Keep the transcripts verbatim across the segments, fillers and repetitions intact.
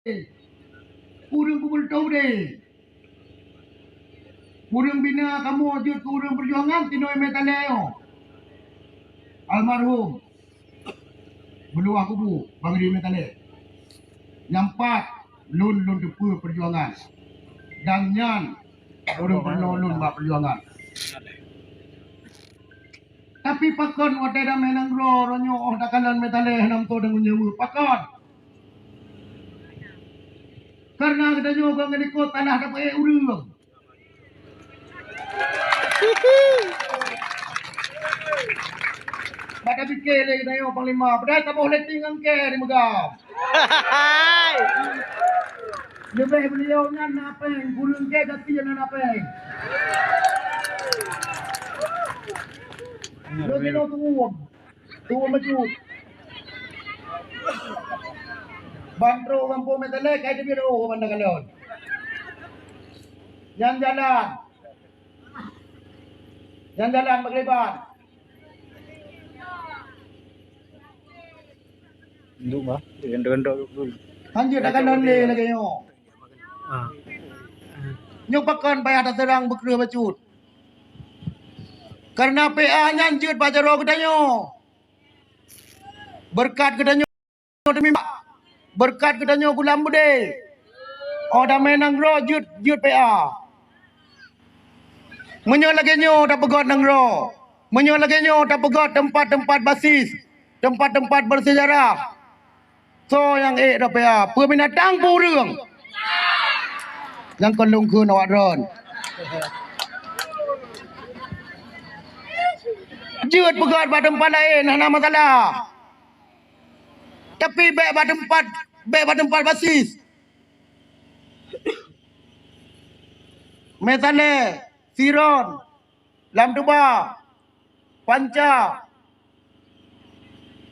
Ureuëng peubeutôi udeb. Ureuëng bina kamoe jeuet keu ureuëng peujuangan tinoe meutalée nyoe. Almarhum Meuluwah Kubu Bang Ri meutalée. Nyang pat lôn, lôn teupeue peujuangan. Dan nyan ureuëng peurunoe lôn bak peujuangan. Tapi pakon watée damé nanggroe roh nyoe óh takalon meutalée hana meutoe deungon nyawa? Pakon? Kareuna geutanyoe kon ngon likot tanoh tapeuék ureuëng. Bak tapike lé geutanyoe panglima, padahai saboh lé ting angkée di Meugam. Leubeh beuliau nyan na péng, kureueng kée gaki nyan na péng. Lôn jinoe tuwom. Tuwom bacut. Ban trok gampông Meutélé kai teubiet rôh ban takalon. Nyan jalan. Nyan jalan pakriban. Nduk bah, nduk, nduk, nduk, nduk. Hanjeuet takalon lé lagée nyoe. Ah. Nyoe pakon payah taseurang beukreueh bacut. Kareuna P A nyan jeuet bak jaroe geutanyoe. Beureukat geutanyoe teumimba. Beureukat geutanyoe gulam beudé. Óh damé nanggroe jeuet, jeuet P A. Meunyoe lagée nyoe tapeugét nanggroe, meunyoe lagée nyoe tapeugét teumpat-teumpat basis, teumpat-teumpat beurseujarah, soe nyang ék droe P A? Peue binatang, peue ureuëng? Nyang kon lôn kheun awak droen. Jeuet peugét bak teumpat laén, hana masalah. Tapi bék bak teumpat, bék bak teumpat basis. Misalnya, Siron, Lam Tuba, Panca,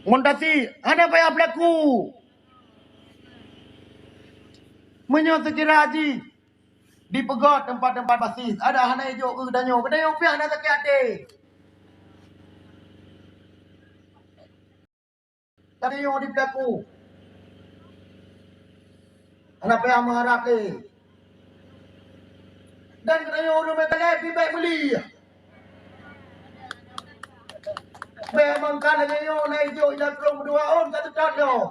Muntasi, hana payah beulaku. Meunyoe seukira jih dipeugét teumpat-teumpat basis, ada hana ijok keu geutanyoe, geutanyoe piah hana sakét até. Tapi nyoe dipeulaku. Hana payah meuharab lé. Dan geutanyoe ureuëng meutalée pih bék meuli. Bék mangkat lagée nyoe na ijok ida krong meudua ôn ka teutot lom.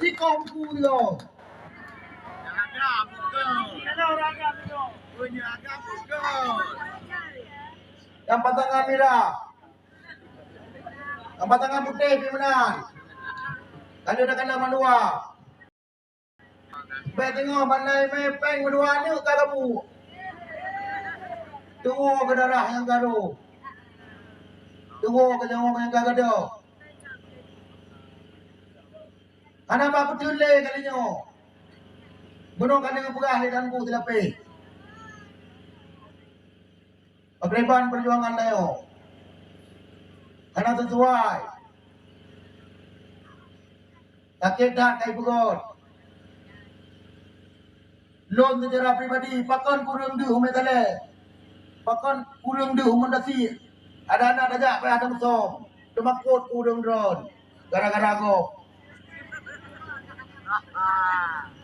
Sikong ku lom. Nyang pasangan mirah. Nyang pasangan putéh pih meunan. Ka lheueh takalon mandua. Bék teungoh ban na imé péng meudua aneuk ka gabu. Tuwoe keu darah nyang ka rôh. Tuwoe keu nyawöng nyang ka gadôh. Hana bak peuteun lé kali nyoe. Bunoe ka neupeugah lé Tuanku Seulapéh. Pakriban peujuangan tanyoe hana sisuai. Sakét that ka ipeugét. Lôn seucara pribadi, pakon kureueng deuh u Meutélé, pakon kureueng deuh u Muntasi, ada na tajak payah tamusong, teumakot kureueng droen gara-gara gob.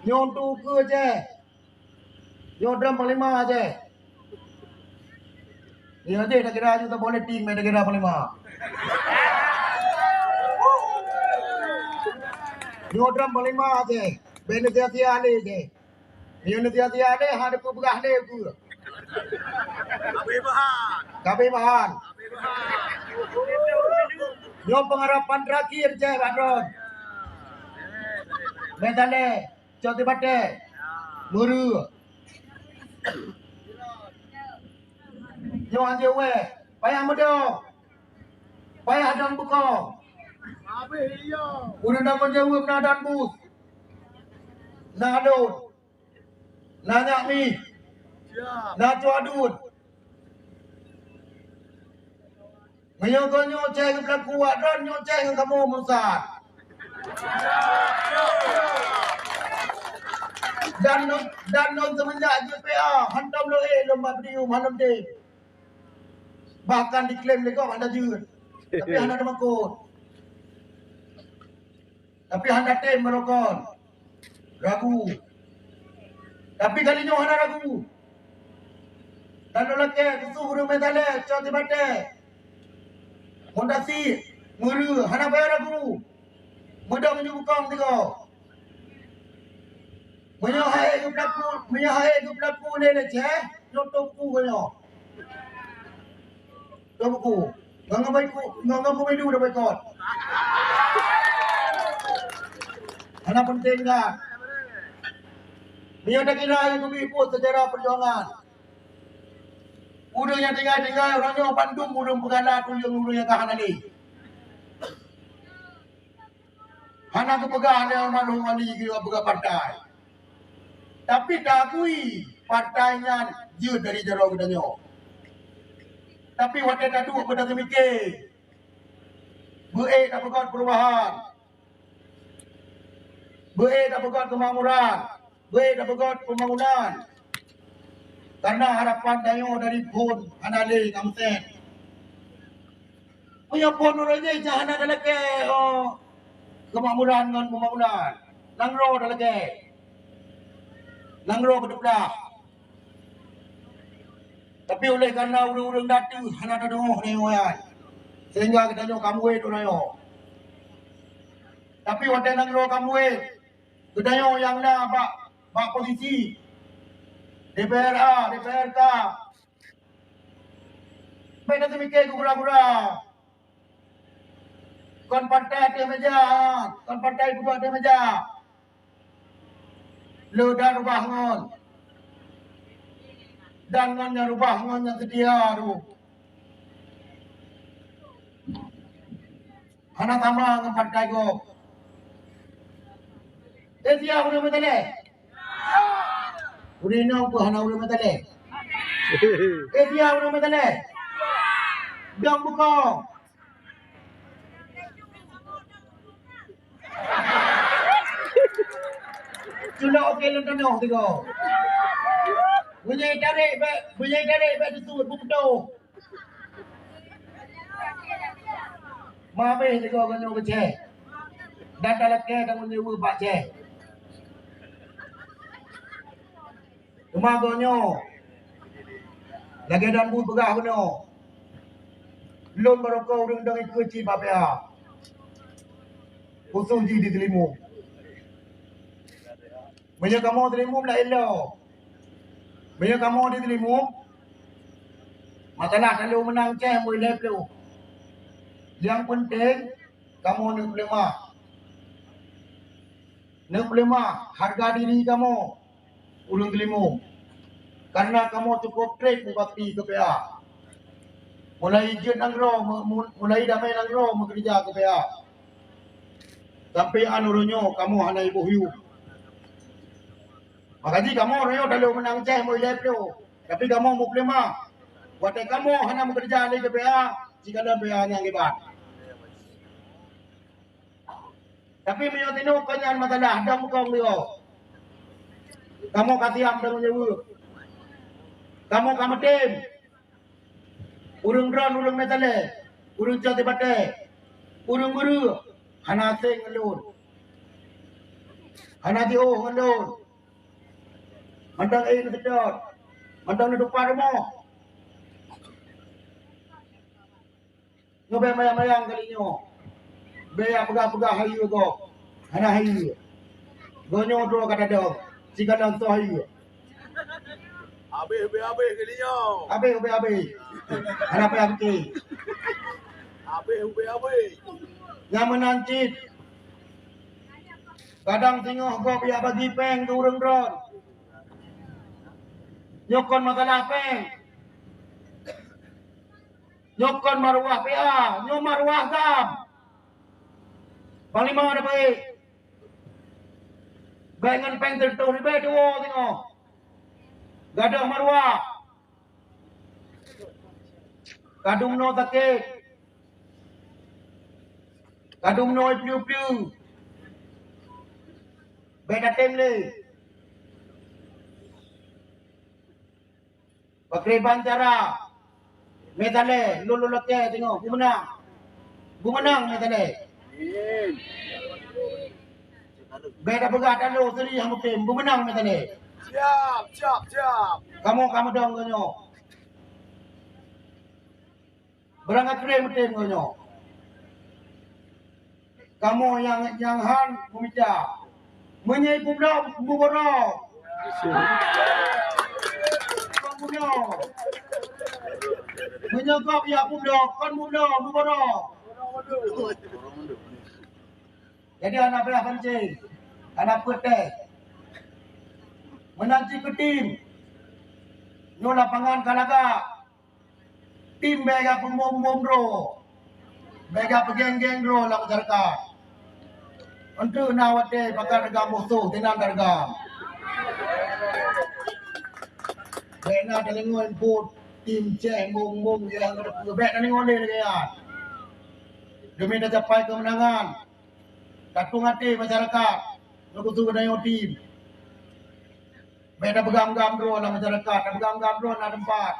Nyoe tu keue jeh. Nyoe droen panglima jeh. Nyoe jeh takira aju saboh lé ting mé takira panglima. Nyoe droen panglima jeh. Bék neusia-sia lé jeh. Nyoe neusia-sia lé, ha, teupeue peugah lé keue. Kabeh bahan. Kabeh bahan. Nyoe pengharapan terakhir jeh bak droen. Meutélé. Cok di batée. Meureu. Nyoe hanjeuet wéh. Payah meudong. Payah dong beukong. Ureueng dong kon jaweueb na dan bus. Na lôn. Na nyak mi. Na cok aduen. Meunyoe geuh nyoe cai geupeulaku awak droen, nyoe cai ngon kamoe meusat. Dan lôn, dan lôn seumeunjak jeuet P A, hantom lôn ék lôn bak podium, hana lôn tem. Bahkan diklaim lé gob hana jeuet. Tapi hana teumakot. Tapi hana tem meurokon. Ragu. Tapi kali nyoe hana ragu. Dan lôn lakée khusos ureuëng Metalé, cok tibaté. Mundasi, meureu, hana payah ragu. Meudong nyoe bukong tigo. Meunyoe hai geupeulaku, meunyoe hai geupeulaku lé leceh, nyoe tôp ku nyoe. Tôp ku. Ngon ngon baiku, ngon ngon peumilu dah boikot. Hana penting dah. Meunyoe takira nyang keubiet buet sejarah perjuangan. Ureuëng nyang tinggai-tinggai, ureuëng nyoe bandum ureuëng peugala tuleueng ureuëng nyang ka hana lé. Hana geupeugah lé almarhum Wali geupeugah partai. Tapi taakui partai nyan jeuet dari jaroe geutanyoe. Tapi watée taduek beutanyoe mike, beu-ék tapeugöt perubahan, beu-ék tapeugöt keumakmuran, beu-ék tapeugöt pembangunan. Karena harapan tanyoe dari phon hana lé ka meusen. Meunyoe phon uroe jih hana talakée, oh, keumakmuran ngon pembangunan, nanggroe talakée. Nanggroe beuteupeugah. Tapi oleh karena ureuëng-ureuëng datu hana tadeuh nyoe nyan, sehingga geutanyoe ka muet uroe nyoe. Tapi watée nanggroe ka muet, geutanyoe nyang na bak, bak posisi D P R A, D P R K, bék tateumike keu gura-gura. Kon partai ateueh meja, kon partai budoe ateueh meja. Le dan rubah ngon. Dan ngon nyang rubah ngon nyang seutia tu. Hana sama ngon partai gob. Eh, sia ureuëng Metalé. Ureuëng inong pun hana ureuëng Metalé. Eh, sia ureuëng Metalé. Dong bukong. Culok ke lôn tanoh tiga. Bunyi tarik bek, bunyi tarik bek tutut bukto. Mabeh tiga ganyo kecil. Dan talakée tanggong jaweueb bak ceh. Teuma geuh nyoe, lagée dan buet peugah bunoe, lôn barokon ureuëng dong ikeu cit bak P A, khusos jih di Teulimueng. Meunyoe kamoe Teulimueng lah ilok, meunyoe kamoe di Teulimueng, masalah ka lheueh meunang ceh meuilée ploh. Nyang peunteng kamoe neuk peuleumah. Neupeuleumah hareuga diri kamoe ureuëng Teulimueng, kareuna kamoe cukôp treb mubakti keu P A. Mulai jeuet nanggroe, mu-, mu-, mulai damé nanggroe meukeureuja keu P A, sampoe an uroe nyoe kamoe hana iboh yuem. Maka jih kamoe uroe nyoe taloe meunang ceh meuilée ploh, tapi kamoe mupeuleumah. Watée kamoe hana meukeureuja lé keu P A, sikalon P A nyang iban. Tapi meunyoe tinoe kon nyan masalah dong bukong lioe, kamoe ka siam tanggong jaweueb. Kamoe ka meutem. Ureuëng droen, ureuëng Metalé, ureuëng Cot Tibate, ureuëng Meureu, hana aseng ngon lôn. Hana jiôh ngon lôn. Mantong éh neuseutôt, mantong neutupat rumoh. Nyoe bék mayang-mayang kali nyoe. Bék jak peugah-peugah hayeue gob. Hana hayeue. Gob nyoe droe ka tadong. Sigohlom soe hayeue. Habéh ubé-habéh kali nyoe. Habéh ubé-habéh. Hana payah pike. Habéh ubé-habéh. Nyang meunan cit. Kadang singoh gob jak bagi péng keu ureuëng droen. Nyoe kon masalah péng. Nyoe kon maruah P A, nyoe maruah GAM. Panglima Dabeue, bék ngon péng teuntôh ribée tuwoe singoh. Gadôh maruah. Ka dumnoe sakét. Ka dumnoe pieu-pieu. Bék tatem lé. Pakriban cara Metalé, lôn lôn lakée singoh, beumeunang. Beumeunang Metalé. Bèk tapeugah talo seuri nyang muphom, beumeunang meutalèe. Siap, siap, siap. Kamoe ka meudong geuh nyoe. Beurangkat kréng muphom geuh nyoe. Kamoe nyang, nyang han meumita. Meunyoe peubloe, mubloe. Kon mubloe. Meunyoe gob jak peubloe, kon mubloe, mubloe. Jadi hana payah pancing, hana peuet teh. Meunan cit keu tim. Nyoe lapangan ka lagak. Tim bèk ka peumbom-bom droe. Bèk ka peugeng-geng droe lam masyarakat. Eunteuk na watèe pakat reugam musoh, sinan tareugam. Bèk na tadeungoe peuet tim ceh bom-bom nyang bèk tadeungoe lé lagèe nyan. Demi tacapai keumeunangan. Tatueng até masyarakat, nyoe khusos geutanyoe tim. Bèk tapeugam-gam droe lam masyarakat, tapeugam-gam droe na teumpat.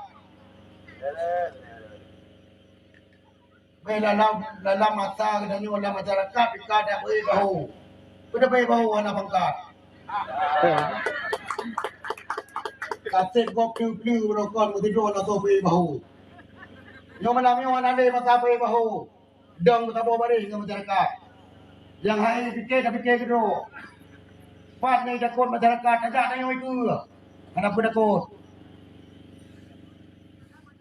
Bèk lam, lam masa geutanyoe lam masyarakat, pih ka tabeuet bahô. Peue tabeuet bahô hana pangkat. Kaseb gob peue-peue beurokon meusidroe na soe beuet bahô. Nyoe malam nyoe hana lé masa beuet bahô. Dong saboh baréh ngon masyarakat. Nyang hai pike, tapike keudroe. Pat nyang takot masyarakat, tajak tanyoe ikeue. Hana peue takot.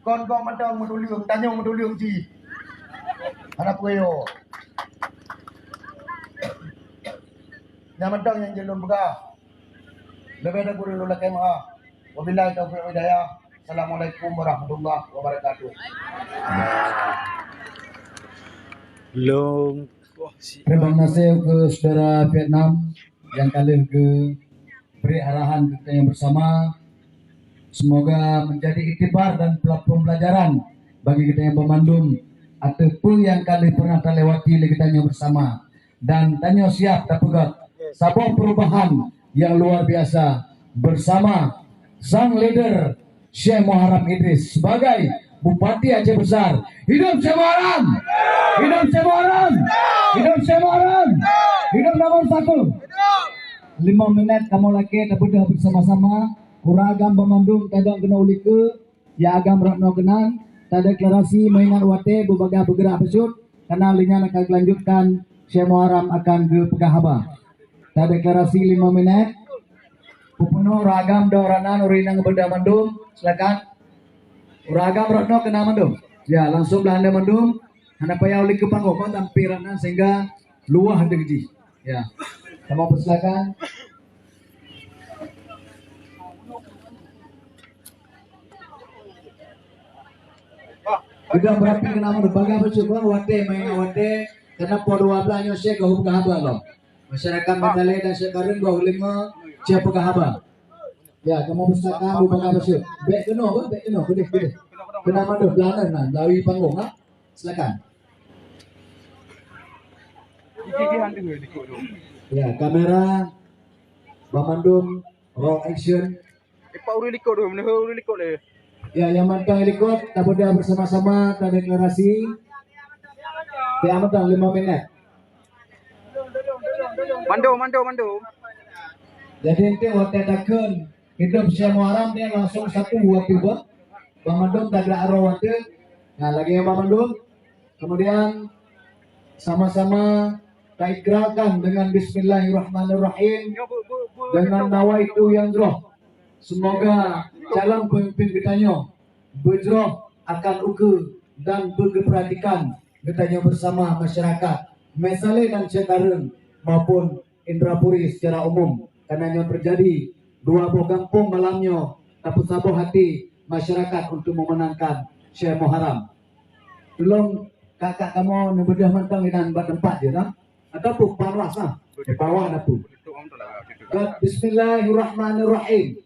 Kon gob mantong meutuleueng, tanyoe meutuleueng cit. Hana peue yo. Nyang mantong nyang jeuet lôn peugah. Leubeh dahulu lôn lakèe meu'ah. Wabillahi taufiq wal hidayah. Assalamualaikum warahmatullahi wabarakatuh. Long. Terima kasih ke saudara Vietnam yang ka lheueh geubri arahan keu kita yang bersama. Semoga menjadi iktibar dan pela-, pembelajaran bagi kita yang banmandum atau peue nyang ka lheueh pernah talewati lé kita yang bersama. Dan tanyoe siap tapeugöt saboh perubahan yang luar biasa bersama sang leader Syekh Muharram Idris sebagai Bupati Aceh Besar. Hidup Syekh Muharram! Hidup Syekh Muharram! Hidup Syekh Muharram! Hidup nomor satu! Lima minit kamoe lakèe tabeudôh bersama-sama. Ureueng agam banmandum tadong keunoe u likôt. Ya agam rot noe keunan, tadeklarasi meuingat watèe beubagaih beugeurak bacut, karena lheueh nyan akan geulanjutkan Syekh Muharram akan geupeugah haba. Tadeklarasi lima minit. Peue peunoh ureueng agam dong rot nan ureueng inong beudôh mandum, silakan. Ureueng agam rot noe keunan mandum. Ya, langsung blah ande mandum. Hana payah u likôt panggong, kon tampé rot nan sehingga luwah deuh jih. Ya. Kamoe persilakan. Sudah berarti keunan mandum, bagaih bacut, watèe meuingat watèe, karena poh dua blah nyoe Syekh ka geupeugah haba lom. Masyarakat Metalé dan Syekh Kareung dua puluh lima Syekh peugah haba. Ya, kamoe persilakan bagaih bacut. Bèk keunoe, bèk keunoe, keudéh, keudéh. Keunan mandum, blah nan, blah panggong, ha. Silakan. Ya, kamera, banmandum, roll action. Epak ureueng likôt tu, meunan ureueng likôt lé. Ya, nyang mantong likôt, tabeudôh bersama-sama, tadeklarasi. Ya, mantong lima minit. Mandum, mandum, mandum. Jadi, enti watèe takheun, hidup Syekh Muharram, dia langsung satu, dua, tiga. Banmandum tagerak roh watèe. Nah, lagèe nyan banmandum. Kemudian sama-sama taikrarkan dengan bismillahirrahmanirrahim, dengan nawaitu nyang jroh. Semoga calon pemimpin geutanyoe beujroh akan ukeue dan beugeupeuratikan geutanyoe bersama masyarakat Metalé dan Syekh Kareung maupun Indrapuri secara umum, karena nyoe teujadi dua boh gampông malam nyoe tapeusaboh hati masyarakat untuk memenangkan Syekh Muharram. Tulông kakak kamoe neubeudôh mantong inan bak teumpat jih, nah. Ataupun panas, nah. Di bawah dapur. Bismillahirrahmanirrahim.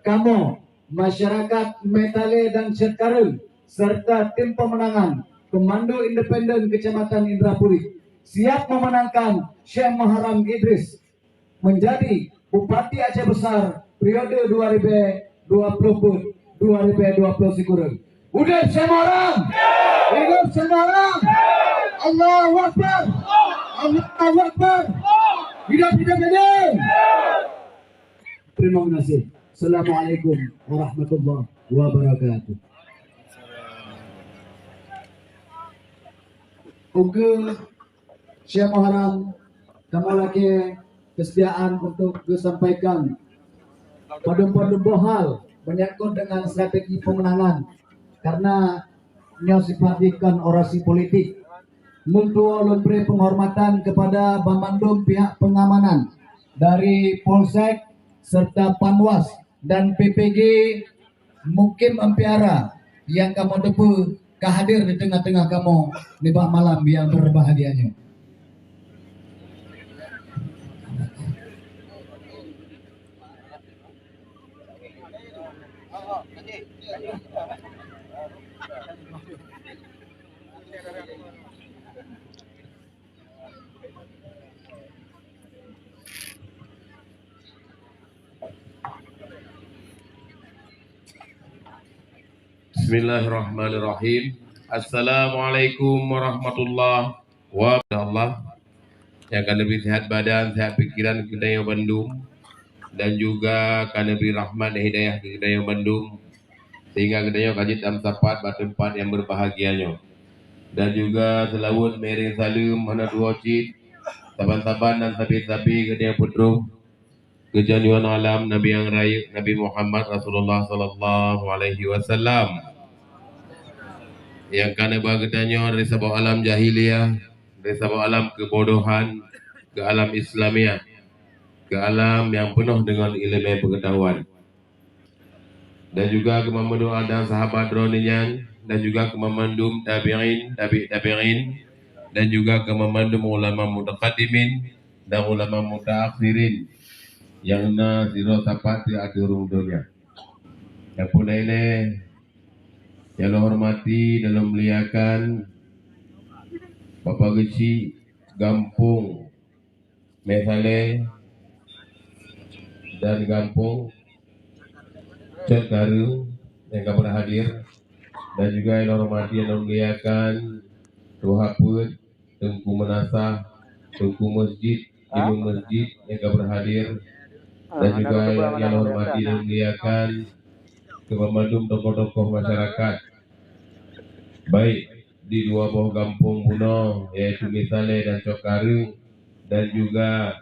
Kamoe, masyarakat Metalé dan Syekh Kareung, serta tim pemenangan Komando Independen Kecamatan Indrapuri, siap memenangkan Syekh Muharram Idris menjadi Bupati Aceh Besar periode dua ribu dua puluh empat dua ribu dua puluh sikureueng. Udép Syekh Muharram! Hidup Syekh Muharram! Allahu Akbar! Allahu Akbar! Hidup, hidup, hidup! Terima kasih. Assalamualaikum warahmatullahi wabarakatuh. Oke, Syekh Muharram, kamoe lakée keusediaan untuk geusampaikan padum-padum boh hal menyangkut dengan strategi pemenangan, karena nyoe sifatnya kon orasi politik. Lôn tuwoe lôn bri penghormatan kepada banmandum pihak pengamanan dari Polsek serta Panwas dan P P G Mukim Ampera nyang kamoe teupeue ka hadir di teungoh-teungoh kamoe nibak malam nyang berbahagia nyoe. Bismillahirrahmanirrahim. Assalamualaikum warahmatullahi wabarakatuh. Nyang ka neubri sehat badan, sehat pikiran keu geutanyoe bandum, dan juga ka neubri rahmat dan hidayah keu geutanyoe bandum, sehingga geutanyoe ka jeuet lam sapat bak teumpat nyang berbahagia nyoe. Dan juga seulaweuet meuiréng saleuem hana tuwoe cit, saban-saban dan sabe-sabe geutanyoe peutroh keu jaroe alam Nabi nyang rayeuk, Nabi Muhammad Rasulullah sallallahu alaihi wasallam. Nyang ka neuba geutanyoe dari saboh alam jahiliyah, dari saboh alam keubodohan, keu alam Islamiah, keu alam nyang peunoh deungon ileumèe peungeutahuan. Dan juga keu banmandum dan sahabat droeneuh nyan, dan juga keu banmandum tabi'in, tabi' tabi'in, dan juga keu banmandum ulama mutaqaddimin dan ulama mutaakhirin nyang na sidroe sapat di ateueh rhueng donya. Nyang peureulèe, nyang lôn hormati dan lôn muliakan Bapak Geuchik Gampông Meh Saleh dan Gampông Cot Kareueng nyang ka berhadir, dan juga nyang lôn hormati dan lôn muliakan Tuha Peuet, Teungku Meunasah, Teungku Masjid, Imum Masjid nyang ka berhadir, dan juga nyang lôn hormati dan lôn muliakan keu banmandum tokoh-tokoh masyarakat, baik di dua boh gampông bunoe, yaitu Meh Saleh dan Cot Kareueng, dan juga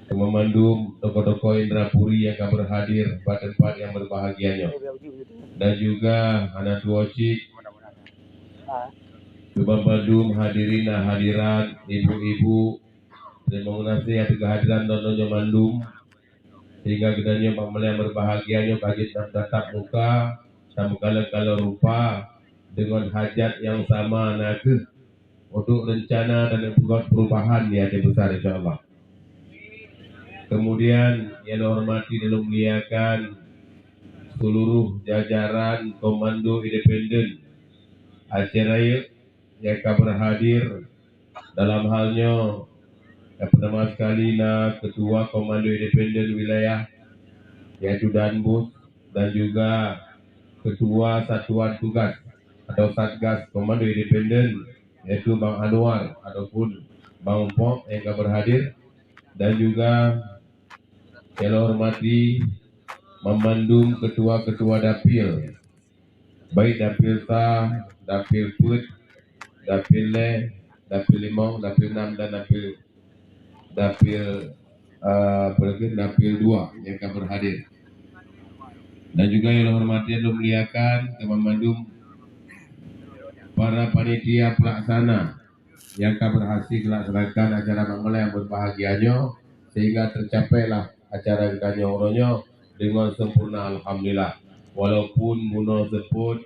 keu banmandum tokoh-tokoh Indrapuri nyang ka berhadir bak teumpat nyang berbahagia nyoe. Dan juga hana tuwoe cit keu banmandum hadirin dan hadirat, ibu-ibu, teurimong gaséh ateueh keuhadiran droeneuh nyoe mandum, sehingga geutanyoe bak malam nyang berbahagia nyoe ka jeuet dan tatap muka, tameukalon-kalon rupa deungon hajat nyang sama, na kheueh untuk reuncana dan peugöt perubahan di Aceh Besar, insya Allah. Kemudian, nyang lôn hormati dan lôn muliakan seluruh jajaran Komando Independen Aceh Rayeuk nyang ka berhadir dalam hal nyoe, nyang pertama sekali na Ketua Komando Independen Wilayah, yaitu Danbus, dan juga Ketua Satuan Tugas atau Satgas Komando Independen, yaitu Bang Anwar ataupun Bang Pop nyang ka berhadir, dan juga nyang lôn hormati banmandum ketua-ketua dapil, baik dapil sa, dapil peuet, dapil lhèe, dapil limong, dapil nam, dan dapil, dapil, eh, apa lagi, dapil dua nyang ka berhadir. Dan juga nyang lôn hormati dan lôn muliakan keu banmandum para panitia pelaksana nyang ka berhasil melaksanakan acara bak malam nyang berbahagia nyoe, sehingga tercapailah acara geutanyoe uroe nyoe deungon sempurna, alhamdulillah. Walaupun bunoe seupôt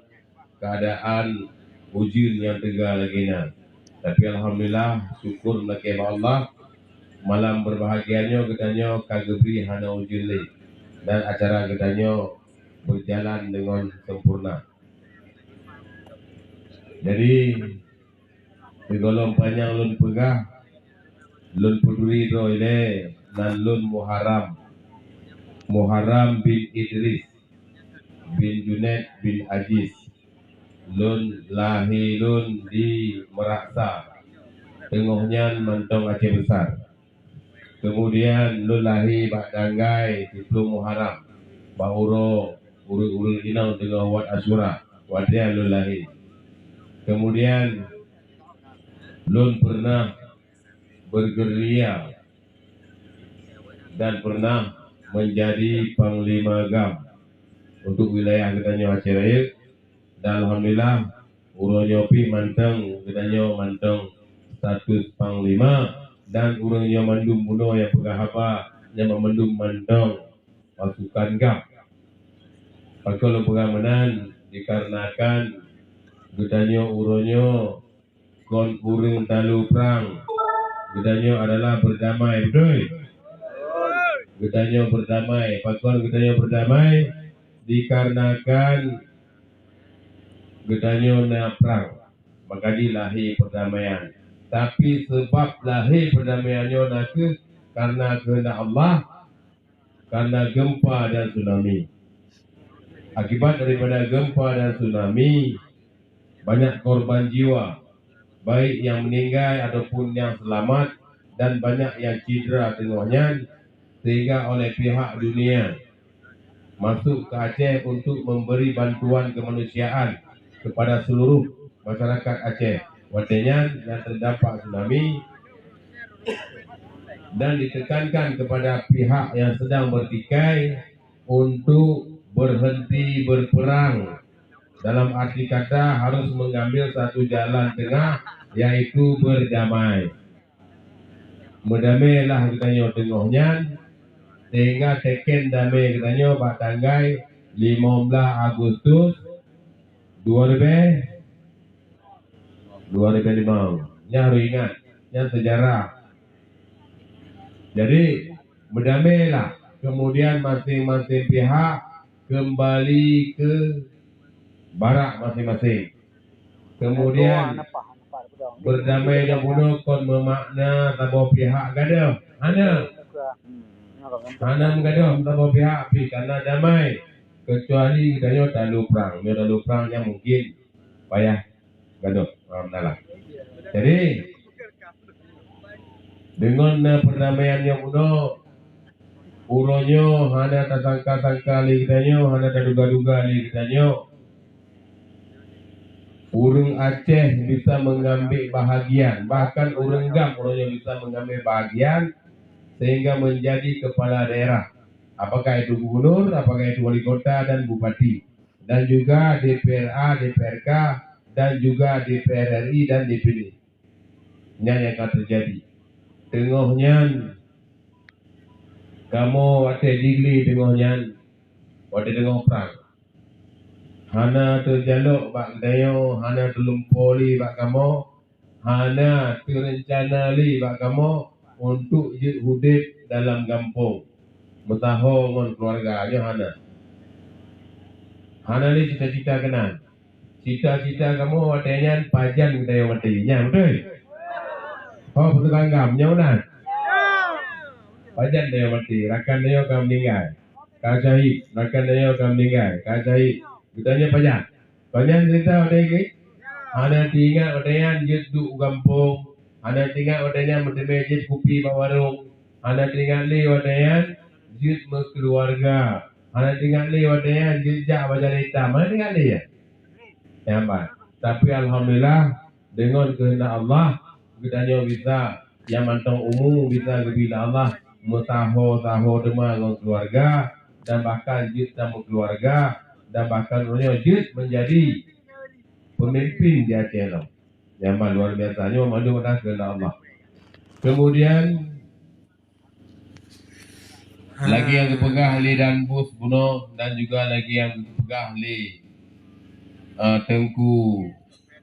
keadaan ujeuen nyang teuga lagèe nyan, tapi alhamdulillah, syukur meulakèe bak Allah, malam berbahagia nyoe geutanyoe ka geubri hana ujeuen lé, dan acara geutanyoe berjalan deungon sempurna. Jadi, sigohlom panyang lôn peugah, lôn peuturi droe ilèe nan lôn Muharram. Muharram bin Idris bin Junaid bin Aziz. Lôn lahé lôn di Meuraksa. Teungoh nyan mantong Aceh Besar. Kemudian lôn lahé bak tanggai siplôh Muharram, bak uroe ureuëng-ureuëng inong teungoh wat Asyura, watée nyan lôn lahé. Kemudian lôn pernah bergerilya dan pernah menjadi panglima GAM untuk wilayah geutanyoe Aceh Rayeuk. Dan alhamdulillah, uroe nyoe pih mantong geutanyoe mantong status panglima, dan ureuëng nyoe mandum bunoe nyang peugah haba, nyan mandum mantong pasukan GAM. Pakon lôn peugah meunan? Dikarenakan geutanyoe uroe nyoe kon ureuëng talu prang. Geutanyoe adalah berdamai, beutôi? Geutanyoe berdamai. Pakon geutanyoe berdamai? Dikarenakan geutanyoe na prang, maka jilahé perdamaian. Tapi seubab lahé perdamaian nyoe na kheueh karena keuheundak Allah, karena gempa dan tsunami. Akibat daripada gempa dan tsunami, banyak korban jiwa, baik nyang meuninggai ataupun nyang seulamat, dan banyak nyang cedera teungoh nyan, sehingga oleh pihak dunia masuk ke Aceh untuk memberi bantuan kemanusiaan kepada seluruh masyarakat Aceh watée nyan nyang terdampak tsunami, dan ditekankan kepada pihak yang sedang bertikai untuk berhenti berperang. Dalam arti kata, harus mengambil satu jalan tengah, yaitu berdamai. Meudamai lah geutanyoe teungoh nyan, sehingga teken damai geutanyoe bak tanggai lima belas Agustus dua ribu, dua ribu lima. Nyan harus ingat, nyan sejarah. Jadi, meudamai lah. Kemudian masing-masing pihak kembali ke barak masing-masing. Kemudian, berdamai dan bunoe kon meumakna saboh pihak gadôh. Hana. Hana meugadôh saboh pihak pih karena damai. Kecuali geutanyoe talu prang. Nyoe talu prang nyan mungkin payah gadôh. Ha, meunalah. Jadi, deungon na perdamaian nyang bunoe, uroe nyoe hana tasangka-sangka lé geutanyoe, hana taduga-duga lé geutanyoe. Ureuëng Aceh bisa mengambil bahagian, bahkan ureuëng GAM uroe nyoe bisa mengambil bahagian sehingga menjadi kepala daerah, apakah itu gubernur, apakah itu wali kota dan bupati, dan juga D P R A, D P R K, dan juga D P R R I dan D P D. Nyan nyang ka teujadi. Teungoh nyan, kamoe watée jiglé teungoh nyan, watée teungoh prang. Hana teujalok bak geutanyoe, hana teulumpo lé bak kamoe, hana teureuncana lé bak kamoe untuk jeuet udeb dalam gampông meusaho ngon keuluwarga, nyoe hana. Hana lé cita-cita keunan. Cita-cita kamoe watée nyan pajan geutanyoe maté. Nyan beutôi? Ho, beutôi kagam, nyoe meunan? Pajan tanyoe maté, rakan tanyoe ka meuninggai, ka syahid, rakan tanyoe ka meuninggai, ka syahid. Geutanyoe pajan. Pajan cerita watée nyan? Hana teuingat watée nyan jeuet duek u gampông, hana teuingat watée nyan meuteumé jieb kupi bak warong, hana teuingat lé watée nyan jeuet meukeuluwarga, hana teuingat lé watée nyan jeuet jak bak jalan itam, hana teuingat lé nyan. Nyan ban. Tapi alhamdulillah, deungon keuheundak Allah, geutanyoe bisa, nyang mantong umu bisa geubri lé Allah, meusaho-saho teuma ngon keuluwarga, dan bahkan jeuet tameukeuluwarga, dan bahkan uroe nyoe jeuet meunjadi peumimpin di Aceh nyoe. Nyan ban luar biasa, nyoe mandum adalah keuheundak Allah. Kemudian, lagée nyang geupeugah lé Dan Bus bunoe dan juga lagée nyang geupeugah lé, eh, Teungku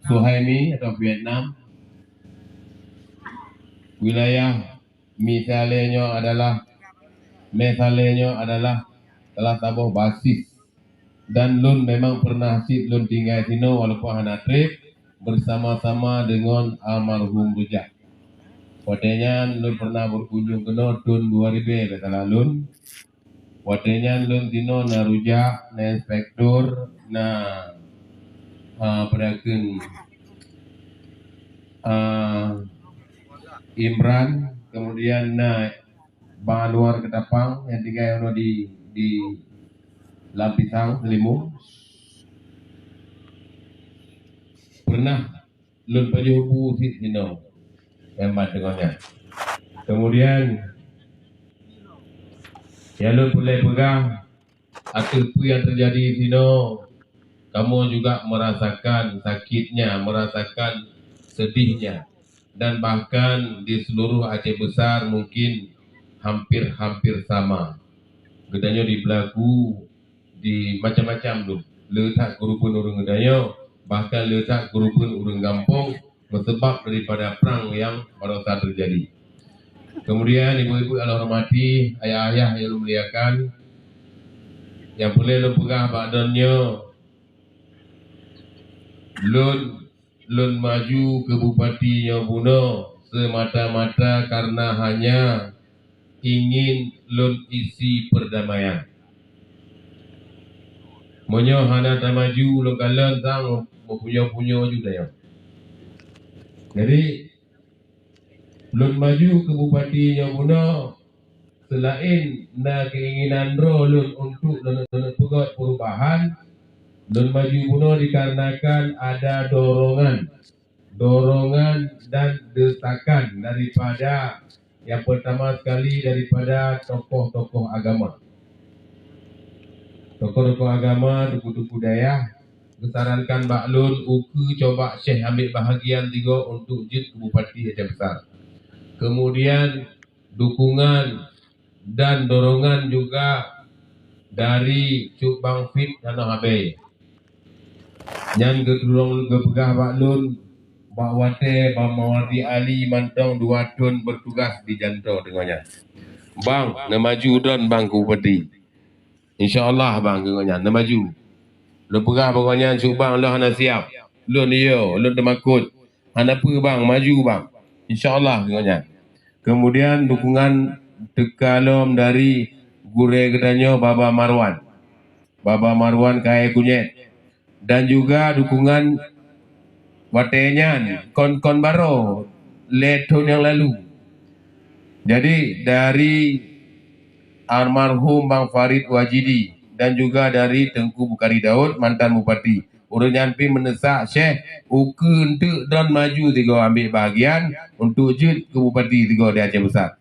Suhaimi atau Vietnam, wilayah misalnya nyoe adalah, misalnya nyoe adalah salah saboh basis. Dan lôn memang pernah cit lôn tinggai sinoe walaupun hana treb, bersama-sama deungon almarhum Rujak. Watée nyan lôn pernah berkunjung keunoe thon dua ribu, bak salah lôn. Watée nyan lôn sinoe na Rujak, na inspektur, na, ah, pedagang, ah, Imran, kemudian na Bang Anwar Ketapang nyang tinggai uroe di, di Lam Pisang, Selimung. Pernah lôn pajoh bu sit sinoe, nyang ban teungoh nyan. Kemudian, nyang lôn peureulée peugah, ateueh peue nyang teujadi sinoe, kamoe juga merasakan sakitnya, merasakan sedihnya, dan bahkan di seluruh Aceh Besar mungkin hampir-hampir sama. Geutanyoe jibeulaku di macam-macam dum. Le that keureubeuen ureuëng geutanyoe, bahkan le that keureubeuen ureuëng gampông, meusabab daripada prang nyang barosa teujadi. Kemudian, ibu-ibu nyang lôn hormati, ayah-ayah nyang lôn muliakan, nyang peureulée lôn peugah bak droeneuh nyoe, lôn, lôn maju keu bupati nyoe bunoe seumata-mata kareuna hanya ingin lôn isi perdamaian. Meunyoe hana tamaju lôn kalon sang, meupunyô-punyô ju tanyoe. Jadi, lôn maju keu bupati nyoe bunoe, seulaén na keinginan droe lôn untuk lôn, lôn peugét perubahan, lôn maju bunoe dikarenakan ada dorongan, dorongan dan desakan daripada, yang pertama sekali, daripada tokoh-tokoh agama. Tokoh-tokoh agama, tuku-tuku dayah, geusarankan bak lôn ukeue coba Syekh ambil bahagian tiga untuk jeuet keu bupati Aceh Besar. Kemudian, dukungan dan dorongan juga dari Cut Bang Fit hana habéh. Nyan geuturong geupeugah bak lôn, bak watée Bang Mawardi Ali mantong dua thon bertugas di Janto teungoh nyan. "Bang, neumaju droen Bang keu bupati." "Insya Allah Bang," keu gobnyan, "neumaju." Lôn peugah bak gobnyan, "Cut Bang, lôn hana siap. Lôn yo, lôn teumakot. Hana peue Bang, maju Bang. Insya Allah," keu gobnyan. Kemudian dukungan teuka lom dari gurée geutanyoe Baba Marwan. Baba Marwan kayée kunyét. Dan juga dukungan watée nyan kon-kon baroe lhée thon nyang lalu. Jadi, dari almarhum Bang Farid Wajidi dan juga dari Teungku Bukhari Daud, mantan bupati, ureuëng nyan pih meuneusak Syekh ukeue eunteuk droen maju sigoe ambil bahagian untuk jeuet keu bupati sigoe di Aceh Besar.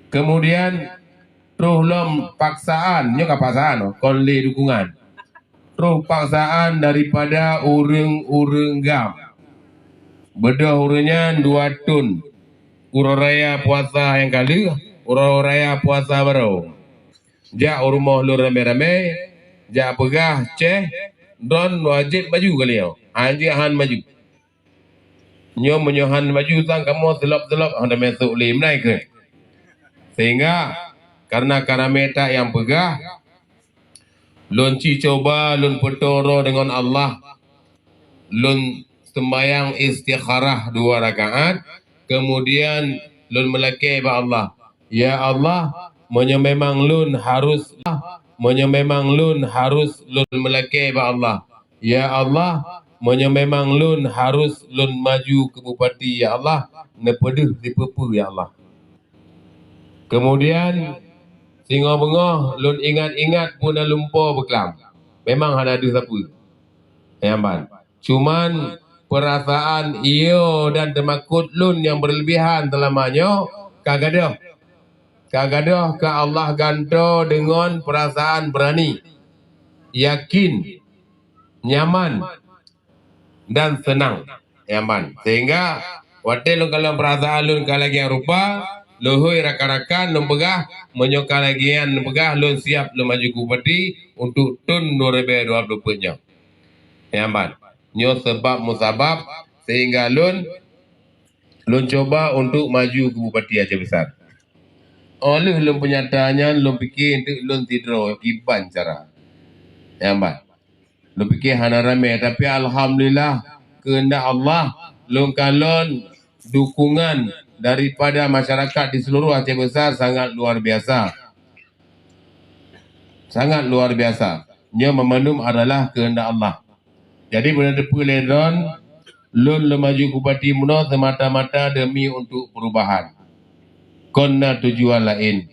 Kemudian, troh lom paksaan, nyoe ka paksaan, kon lé dukungan. Troh paksaan daripada ureuëng-ureuëng GAM. Beudôh ureuëng nyan dua thon, uroe raya puasa nyang ka lheueh, uroe raya puasa baroe. Jak u rumoh lôn ramé-ramé, jak peugah, "Syekh, droen wajéb maju kali nyoe, hanjeuet han maju." Nyoe meunyoe han maju sang kamoe seulop-seulop, han teumé sôk lé meunai keuh. Sehingga, kareuna ka ramé that nyang peugah, lôn ci cuba lôn peutoe droe deungon Allah, lôn seumbayang istikharah dua rakaat, kemudian lôn meulakée bak Allah, "Ya Allah, meunyoe memang lôn harus, meunyoe memang lôn harus lôn meulakée bak Allah, ya Allah, meunyoe memang lôn harus lôn maju keu bupati, ya Allah, neupeudeuh sipeue-peue, ya Allah." Kemudian, singoh beungoh lôn ingat-ingat peue na lumpoe beuklam. Memang hana deuh sapeue. Nyan ban. Cuman, peurasaan iyo dan teumakot lôn nyang beureulebihan seulama nyoe ka gadôh. Ka gadôh keu Allah gantoe deungon peurasaan beurani, yakin, nyaman, dan seunang. Nyan ban. Sehingga, watée lôn kalon peurasaan lôn ka lagée nyang rupa, lôn hôi rakan-rakan lôn peugah, meunyoe ka lagée nyan lôn peugah, lôn siap lôn maju keu bupati untuk thon dua ribée dua ploh peuet nyoe. Nyan ban. Nyoe sabab musabab sehingga lôn, lôn cuba untuk maju keu bupati Aceh Besar. Óh lheueh lôn peunyata nyan, lôn pike eunteuk lôn sidroe kiban cara. Nyan ban. Lôn pike hana ramé, tapi alhamdulillah, keuheundak Allah, lôn kalon dukungan daripada masyarakat di seluruh Aceh Besar sangat luar biasa. Sangat luar biasa. Nyoe meumandum adalah keuheundak Allah. Jadi, beuna teupeue lé droen, lôn lôn maju keu bupati bunoe seumata-mata demi untuk perubahan. Kon na tujuan laén.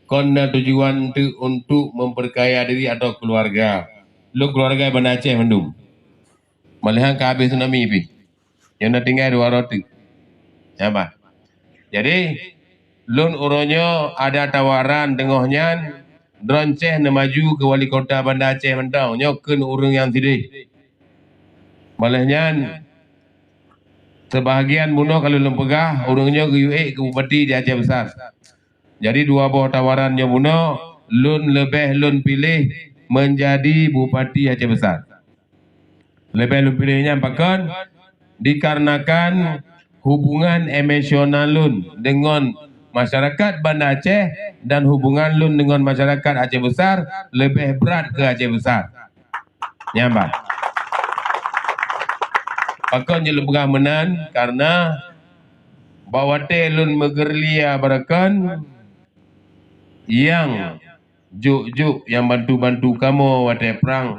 Kon na tujuan teuk untuk memperkaya diri atau keluarga. Lôn keluarga Banda Aceh mandum. Malahan ka habéh tsunami pih. Nyang na tinggai dua droe teuk. Nyan bah. Jadi, lôn uroe nyoe ada tawaran teungoh nyan, droeneuh neumaju keu wali kota Banda Aceh mantong. Nyoe kheun ureuëng nyang sideh. Bak lheueh nyan, seubahagian bunoe ka lôn peugah, ureuëng nyoe geuyue ék keu bupati di Aceh Besar. Jadi, dua boh tawaran nyoe bunoe, lôn leubeh lôn piléh meunjadi bupati Aceh Besar. Leubeh lôn piléh nyan pakon? Dikarenakan hubungan emosional lôn deungon masyarakat Banda Aceh dan hubungan lôn deungon masyarakat Aceh Besar leubeh brat keu Aceh Besar. Nyan bah. Pakon jeuet lôn peugah meunan? Karena bak watée lôn meugerilya baroekon, nyang jok-jok, nyang bantu-bantu kamoe watée prang,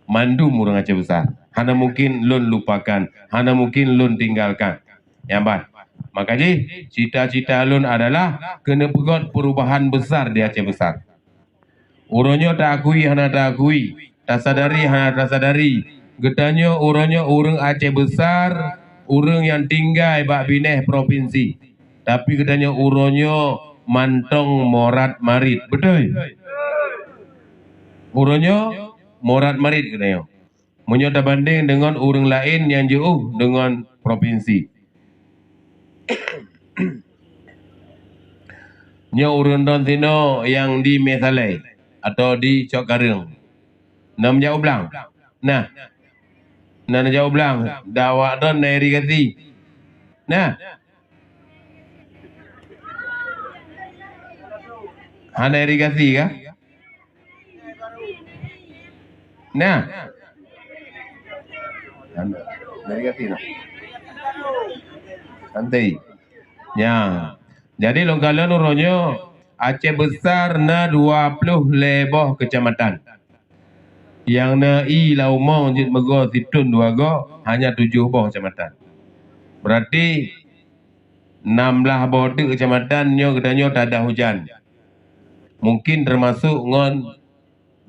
mandum ureuëng Aceh Besar. Hana mungkin lôn lupakan, hana mungkin lôn tinggalkan. Nyan bah. Maka jih, cita-cita lôn adalah keuneuk peugöt perubahan besar di Aceh Besar. Uroe nyoe taakui hana taakui, tasadari hana tasadari, geutanyoe uroe nyoe ureuëng Aceh Besar, ureuëng nyang tinggai bak binéh propinsi. Tapi geutanyoe uroe nyoe mantong morat marit, beutôi? Uroe nyoe morat marit geutanyoe. Meunyoe tabandeng deungon ureuëng laén nyang jiôh deungon propinsi. Nyoe ureuëng droen sinoe nyang di Mesalai atau di Cok Kareueng. Na meujak u blang? Nah. Na neujak u blang, dak awak droen na irigasi. Nah. Hana irigasi kah? Nah. Hana irigasi nah. Santai. Ya. Jadi lôn kalon uroe nyoe Aceh Besar na dua ploh lhée boh keucamatan. Nyang na i lam umong jeuet meugoe sithon dua goe, hanya tujoh boh keucamatan. Berarti nam blaih boh teuk keucamatan nyoe geutanyoe tada hujan. Mungkin teumasok ngon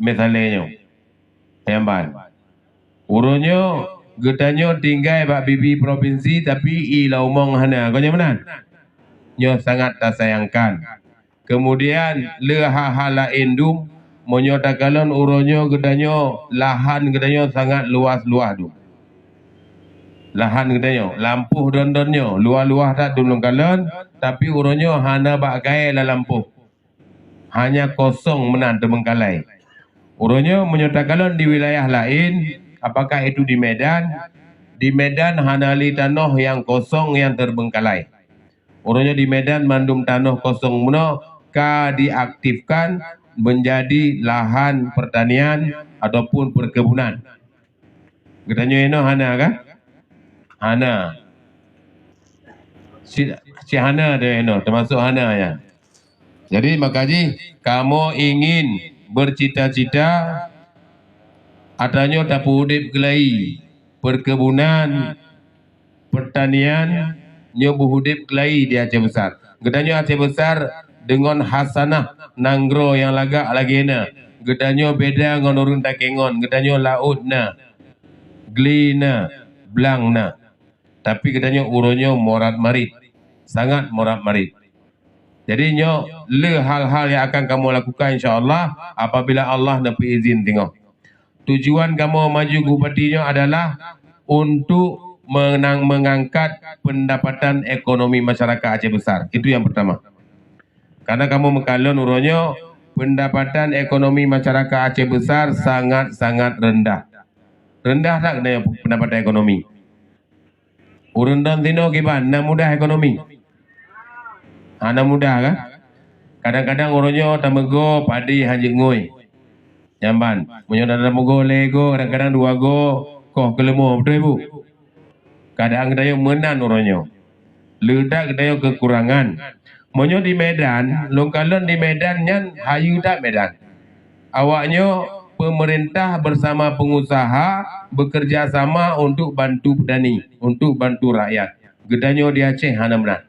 Mesalai nyoe. Nyan ban. Uroe nyoe geutanyoe tinggai bak bibi propinsi, tapi i lam umong hana. Kon nyan meunan? Nyoe sangat tasayangkan. Keumudian, le hal-hal laén dum, meunyoe takalon uroe nyoe geutanyoe, lahan geutanyoe sangat luwah-luwah dum. Lahan geutanyoe, lampôh dondon nyoe, luwah-luwah that dum lôn kalon, tapi uroe nyoe hana bak kayée lam lampôh. Hanya kosong meunan teubeungkalai. Uroe nyoe meunyoe takalon di wilayah laén, apakah itu di Medan, di Medan hana lé tanoh nyang kosong nyang teubeungkalai. Uroe nyoe di Medan mandum tanoh kosong bunoe ka diaktifkan menjadi lahan pertanian ataupun perkebunan. Geutanyoe inoe hana kah? Hana. Si, si hana deh inoe, teumasok hana nyan. Jadi maka jih kamoe ingin bercita-cita atra nyoe tapeuudeb keulai perkebunan, pertanian nyoe beuudeb keulai di Aceh Besar. Geutanyoe Aceh Besar deungon khasanah nanggroe nyang lagak lagée na. Geutanyoe beda ngon ureuëng takengon, geutanyoe laôt na, gle na, blang na. Tapi geutanyoe uroe nyoe morat marit, sangat morat marit. Jadi nyoe le hal-hal nyang akan kamoe lakukan insya Allah apabila Allah neupeuizin teungoh. Tujuan kamoe maju keu bupati nyoe adalah untuk menang, mengangkat pendapatan ekonomi masyarakat Aceh Besar. Itu yang pertama. Karena kamoe meukalon uroe nyoe, pendapatan ekonomi masyarakat Aceh Besar sangat-sangat rendah. Rendah that keuneuk pendapatan ekonomi. Ureuëng droen sinoe kiban na mudah ekonomi? Hana mudah kan? Kadang-kadang uroe nyoe tameugoe padi hana jeuet ngui. Nyan ban, meunyoe na tameugoe lhée goe, kadang-kadang dua goe koh keuleumah, beutôi bu? Keadaan geutanyoe meunan uroe nyoe. Le that geutanyoe keukurangan. Meunyoe di Medan, lôn kalon di Medan nyan hayeue that Medan. Awaknyoe peumeurintah beusama peungusaha beukeureuja sama untuk bantu peutani, untuk bantu rakyat. Geutanyoe di Aceh hana meunan.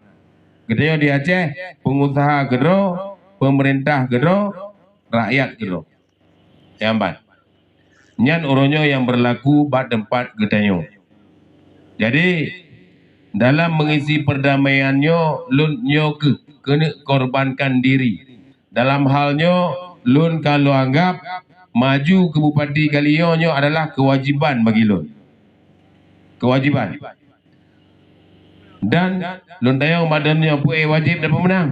Geutanyoe di Aceh, pengusaha keudroe, pemerintah keudroe, rakyat keudroe. Nyang ban. Nyan uroe nyoe nyang berlaku bak teumpat geutanyoe. Jadi, dalam mengisi perdamaian nyoe, lôn nyoe keuh keuneuk korbankan diri. Dalam hal nyoe, lôn ka lôn anggap maju keu bupati kali nyoe, nyoe adalah kewajiban bagi lôn. Kewajiban. Dan lôn tanyong bak droeneuh nyoe, peue wajéb dan peue meunang?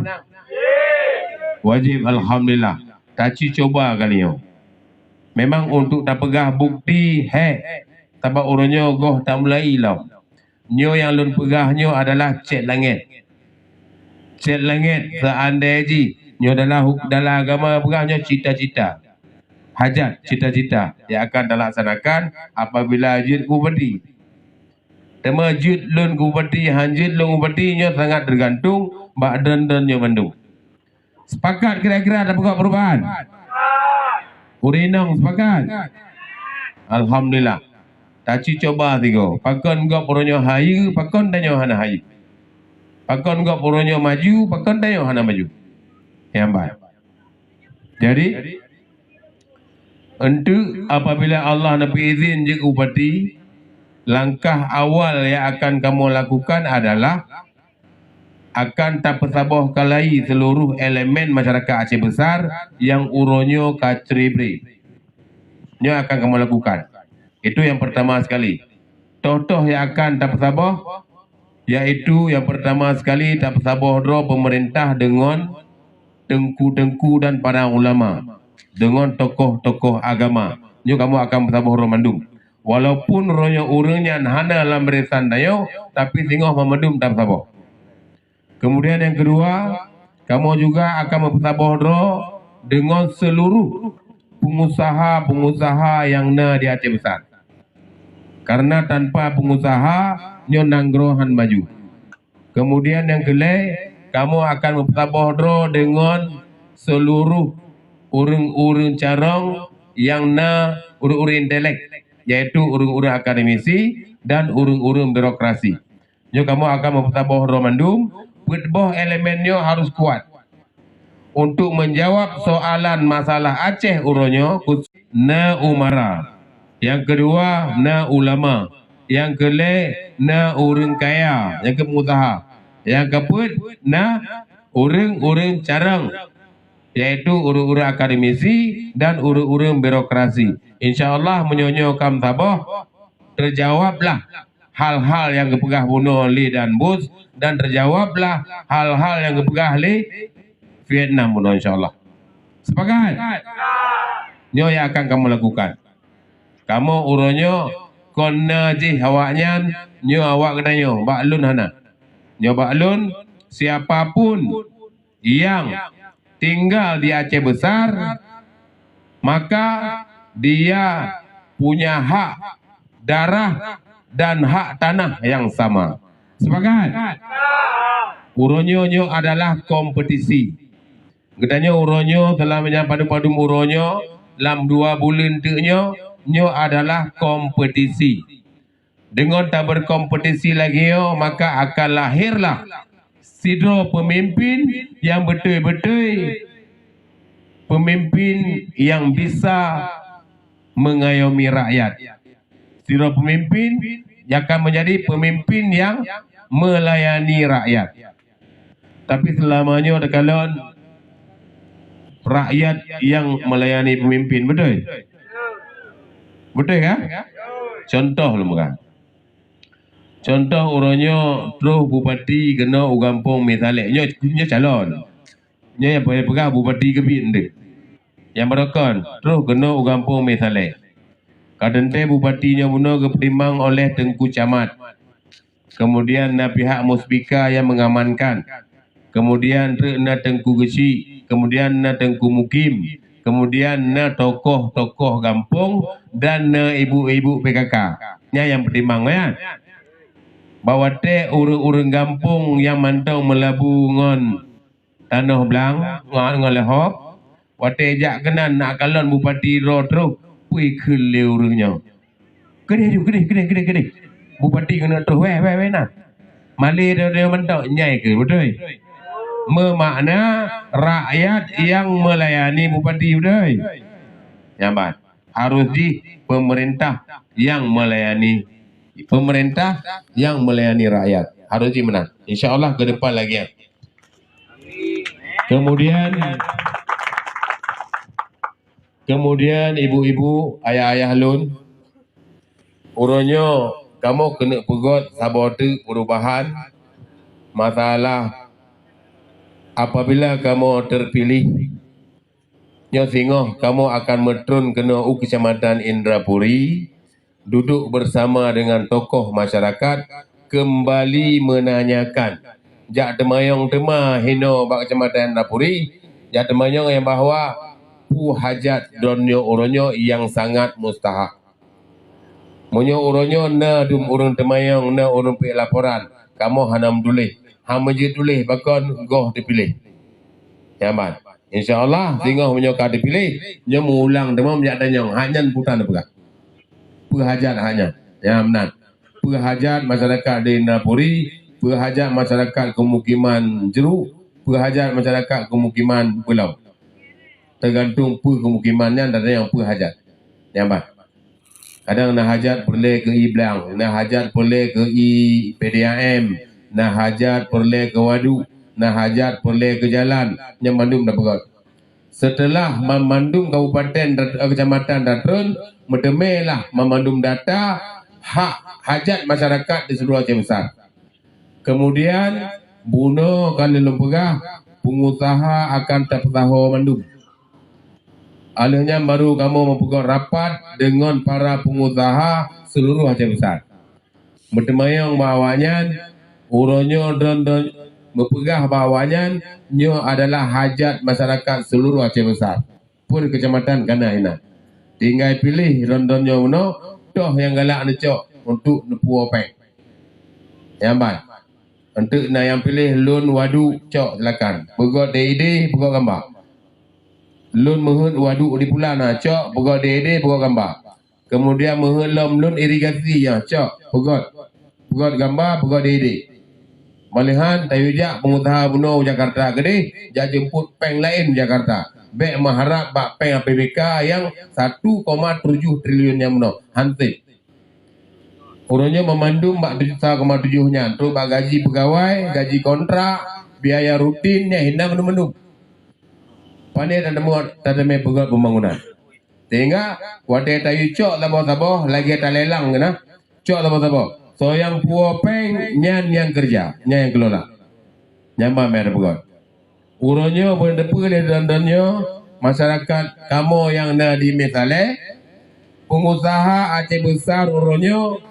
Wajéb, alhamdulillah. Taci cuba kali nyoe. Memang untuk tapeugah bukti, hé, sabab uroe nyoe goh tamulai lom. Nyoe nyang lôn peugah nyoe adalah cét langét. Cét langét, seandai jih nyoe adalah huk-, dalam agama peugah nyoe cita-cita. Hajat, cita-cita yang akan talaksanakan apabila jeuet keu bupati. Teuma jeuet lôn keu bupati, han jeuet lôn keu bupati, nyoe sangat tergantung bak droeneuh nyoe mandum. Sepakat kira-kira tapeugah perubahan? Ureueng inong sepakat? Alhamdulillah. Taci cuba sigoe. Pakon gob uroe nyoe hayeue, pakon tanyoe hana hayeue. Pakon gob uroe nyoe maju, pakon tanyoe hana maju. Nyang ban. Jadi, enteuk apabila Allah neupeuizin jeuet keu bupati, langkah awal yang akan kamoe lakukan adalah akan tapeusaboh kalai seluruh elemen masyarakat Aceh Besar nyang uroe nyoe ka cerebre. Nyoe akan kamoe lakukan. Itu yang pertama sekali. Toh-toh yang akan tapeusaboh, yaitu yang pertama sekali tapeusaboh droe pemerintah deungon teungku-teungku dan para ulama, deungon tokoh-tokoh agama. Nyoe kamoe akan peusaboh droe mandum. Walaupun uroe nyoe ureueng nyan hana lam barisan tanyoe, tapi singoh mandum tapeusaboh. Kemudian yang kedua, kamoe juga akan meupeusaboh droe deungon seluruh pengusaha-pengusaha nyang na di Aceh Besar. Karena tanpa pengusaha, nyoe nanggroe han maju. Kemudian yang keulhèe, kamoe akan meupeusaboh droe deungon seluruh ureueng-ureueng carông nyang na ureueng-ureueng intelek, yaitu ureueng-ureueng akademisi dan ureueng-ureueng birokrasi. Nyoe kamoe akan meupeusaboh droe mandum, peuet boh elemen nyoe harus kuat. Untuk menjawab soalan masalah Aceh uroe nyoe, khusus na umara. Yang kedua, na ulama. Yang keulhèe, na ureueng kaya, nyang keu pengusaha. Yang keupeuet, na ureueng-ureueng carông, yaitu ureueng-ureueng akademisi dan ureueng-ureueng birokrasi. Insya Allah, meunyoe nyoe ka meusaboh, teujawablah hal-hal nyang geupeugah bunoe lé Dan Bus dan teujawablah hal-hal nyang geupeugah lé Vietnam bunoe, insya Allah. Sepakat? Nyoe nyang akan kamoe lakukan. Kamoe uroe nyoe kon na jih awaknyan, nyoe awak geutanyoe, bak lôn hana. Nyoe bak lôn, siapapun yang tinggal di Aceh Besar, maka dia punya hak darah dan hak tanah yang sama. Sepakat? Uroe nyoe, nyoe adalah kompetisi. Geutanyoe uroe nyoe, seulama nyang padum-padum uroe nyoe, lam dua buleuen teuk nyoe, nyoe adalah kompetisi. Deungon taberkompetisi lagèe nyoe, maka akan lahirlah sidroe peumimpin nyang beutôi-beutôi peumimpin nyang bisa mengayomi rakyat. Sidroe peumimpin nyang akan menjadi peumimpin nyang melayani rakyat. Tapi seulama nyoe takalon rakyat nyang melayani peumimpin, beutôi? Beutôi kan? Contoh lôn peugah. Contoh uroe nyoe troh bupati keunoe u gampông Mé Saleh. Nyoe, nyoe calon. Nyoe nyang peugah bupati keubiet deuh. Nyang barokon, troh keunoe u gampông Mé Saleh. Ka teuntèe bupati nyoe bunoe geupeutimang oleh Teungku Camat. Kemudian na pihak muspika nyang mengamankan. Kemudian treuk na Teungku Geuchik, kemudian na Teungku Mukim, kemudian na tokoh-tokoh gampông dan na ibu-ibu P K K. Nyan nyang peutimang nyan. Bak watèe ureueng-ureueng gampông nyang mantong meulabu ngon tanoh blang, ngon, ngon leuhop, watèe jak keunan na kalon bupati droe troh, peue kheun lé ureueng nyoe. Keudeh ju, keudeh, keudeh, keudeh, keudeh. Bupati keuneuk troh, wèh, wèh, wèh na. Malèe droe-droe mantong, nyan keuh, beutôi. Meumakna rakyat nyang meulayani bupati, beutôi? Nyan ban. Harôh jih pemerintah nyang meulayani, pemerintah nyang meulayani rakyat. Harôh jih meunan. Insya Allah ke depan lagée nyan. Kemudian, kemudian ibu-ibu, ayah-ayah lôn, uroe nyoe kamoe keuneuk peugét saboh teuk perubahan masalah apabila kamoe terpilih. Nyoe singoh kamoe akan meutron keunoe u Kecamatan Indrapuri, duduk bersama dengan tokoh masyarakat, kembali menanyakan. Jak teumanyong teuma hinoe bak Kecamatan Indrapuri, jak teumanyong nyang bahwa peue hajat droeneuh uroe nyoe nyang sangat mustahak. Meunyoe uroe nyoe na dum ureuëng teumanyong, na ureuëng piek laporan, kamoe hana meutuléh. Hana meujeuet tuléh, pakon goh teupiléh. Nyan ban. Insya Allah, singoh meunyoe ka teupiléh, nyoe meuulang teuma meujak tanyong. Hak nyan putan peugah. Peue hajat hak nyan? Nyan meunan. Peue hajat masyarakat di Indrapuri, peue hajat masyarakat kemukiman Jeruk, peue hajat masyarakat kemukiman Pulo. Teugantung peue kemukiman nyan dan nyang peue hajat. Nyan ban. Kadang na hajat peureulée keu ié blang, na hajat peureulée keu ié P D A M, na hajat peureulée keu waduk, na hajat peureulée keu jalan, nyan mandum na peugét. Seuteulah banmandum kabupaten dat-, eh, kecamatan datron, meuteumé lah banmandum data hak hajat masyarakat di seuluruh Aceh Besar. Kemudian, bunoe ka lheueh lôn peugah, pengusaha akan tapeusaho mandum. Alheuh nyan baru kamoe meupeugét rapat deungon para pengusaha seuluruh Aceh Besar. Meuteumanyong bak awaknyan, uroe nyoe droen-droen meupeugah bak awaknyan, nyoe adalah hajat masyarakat seuluruh Aceh Besar. Pun kecamatan ka na inan. Tinggai piléh droen-droen nyoe meunoe, toh nyang galak neucok untuk neupuwoe péng. Nyan ban. Enteuk na nyang piléh lôn waduk, cok silakan. Peugét D I D, peugét gamba. Lôn meuheuet waduk di Pulana, cok, peugét D I D, peugét gamba. Kemudian meuheuet lom lôn irigasi, ya, cok, peugét. Peugét gamba, peugét D I D. Malahan tayue jak pengusaha bunoe u Jakarta keudeh, jak jeumput péng laén u Jakarta. Bék meuharab bak péng A P B K nyang satu koma tujoh triliun nyang bunoe. Hana sép. Uroe nyoe meumandum bak tujoh, sa koma tujoh nyan, trok bak gaji peugawai, gaji kontrak, biaya rutin, nyan hina mandum-mandum. Pane tateumé, tateumé peugét pembangunan. Sehingga watée tayue cok saboh-saboh lagée talelang keunan, cok saboh-saboh. Soe nyang puwoe péng, nyan nyang keureuja, nyan nyang keulola. Nyan ban meunan tapeugét. Uroe nyoe beuneuteupeu lé droen-droen nyoe, masyarakat kamoe nyang na di Mesaleh, pengusaha Aceh Besar uroe nyoe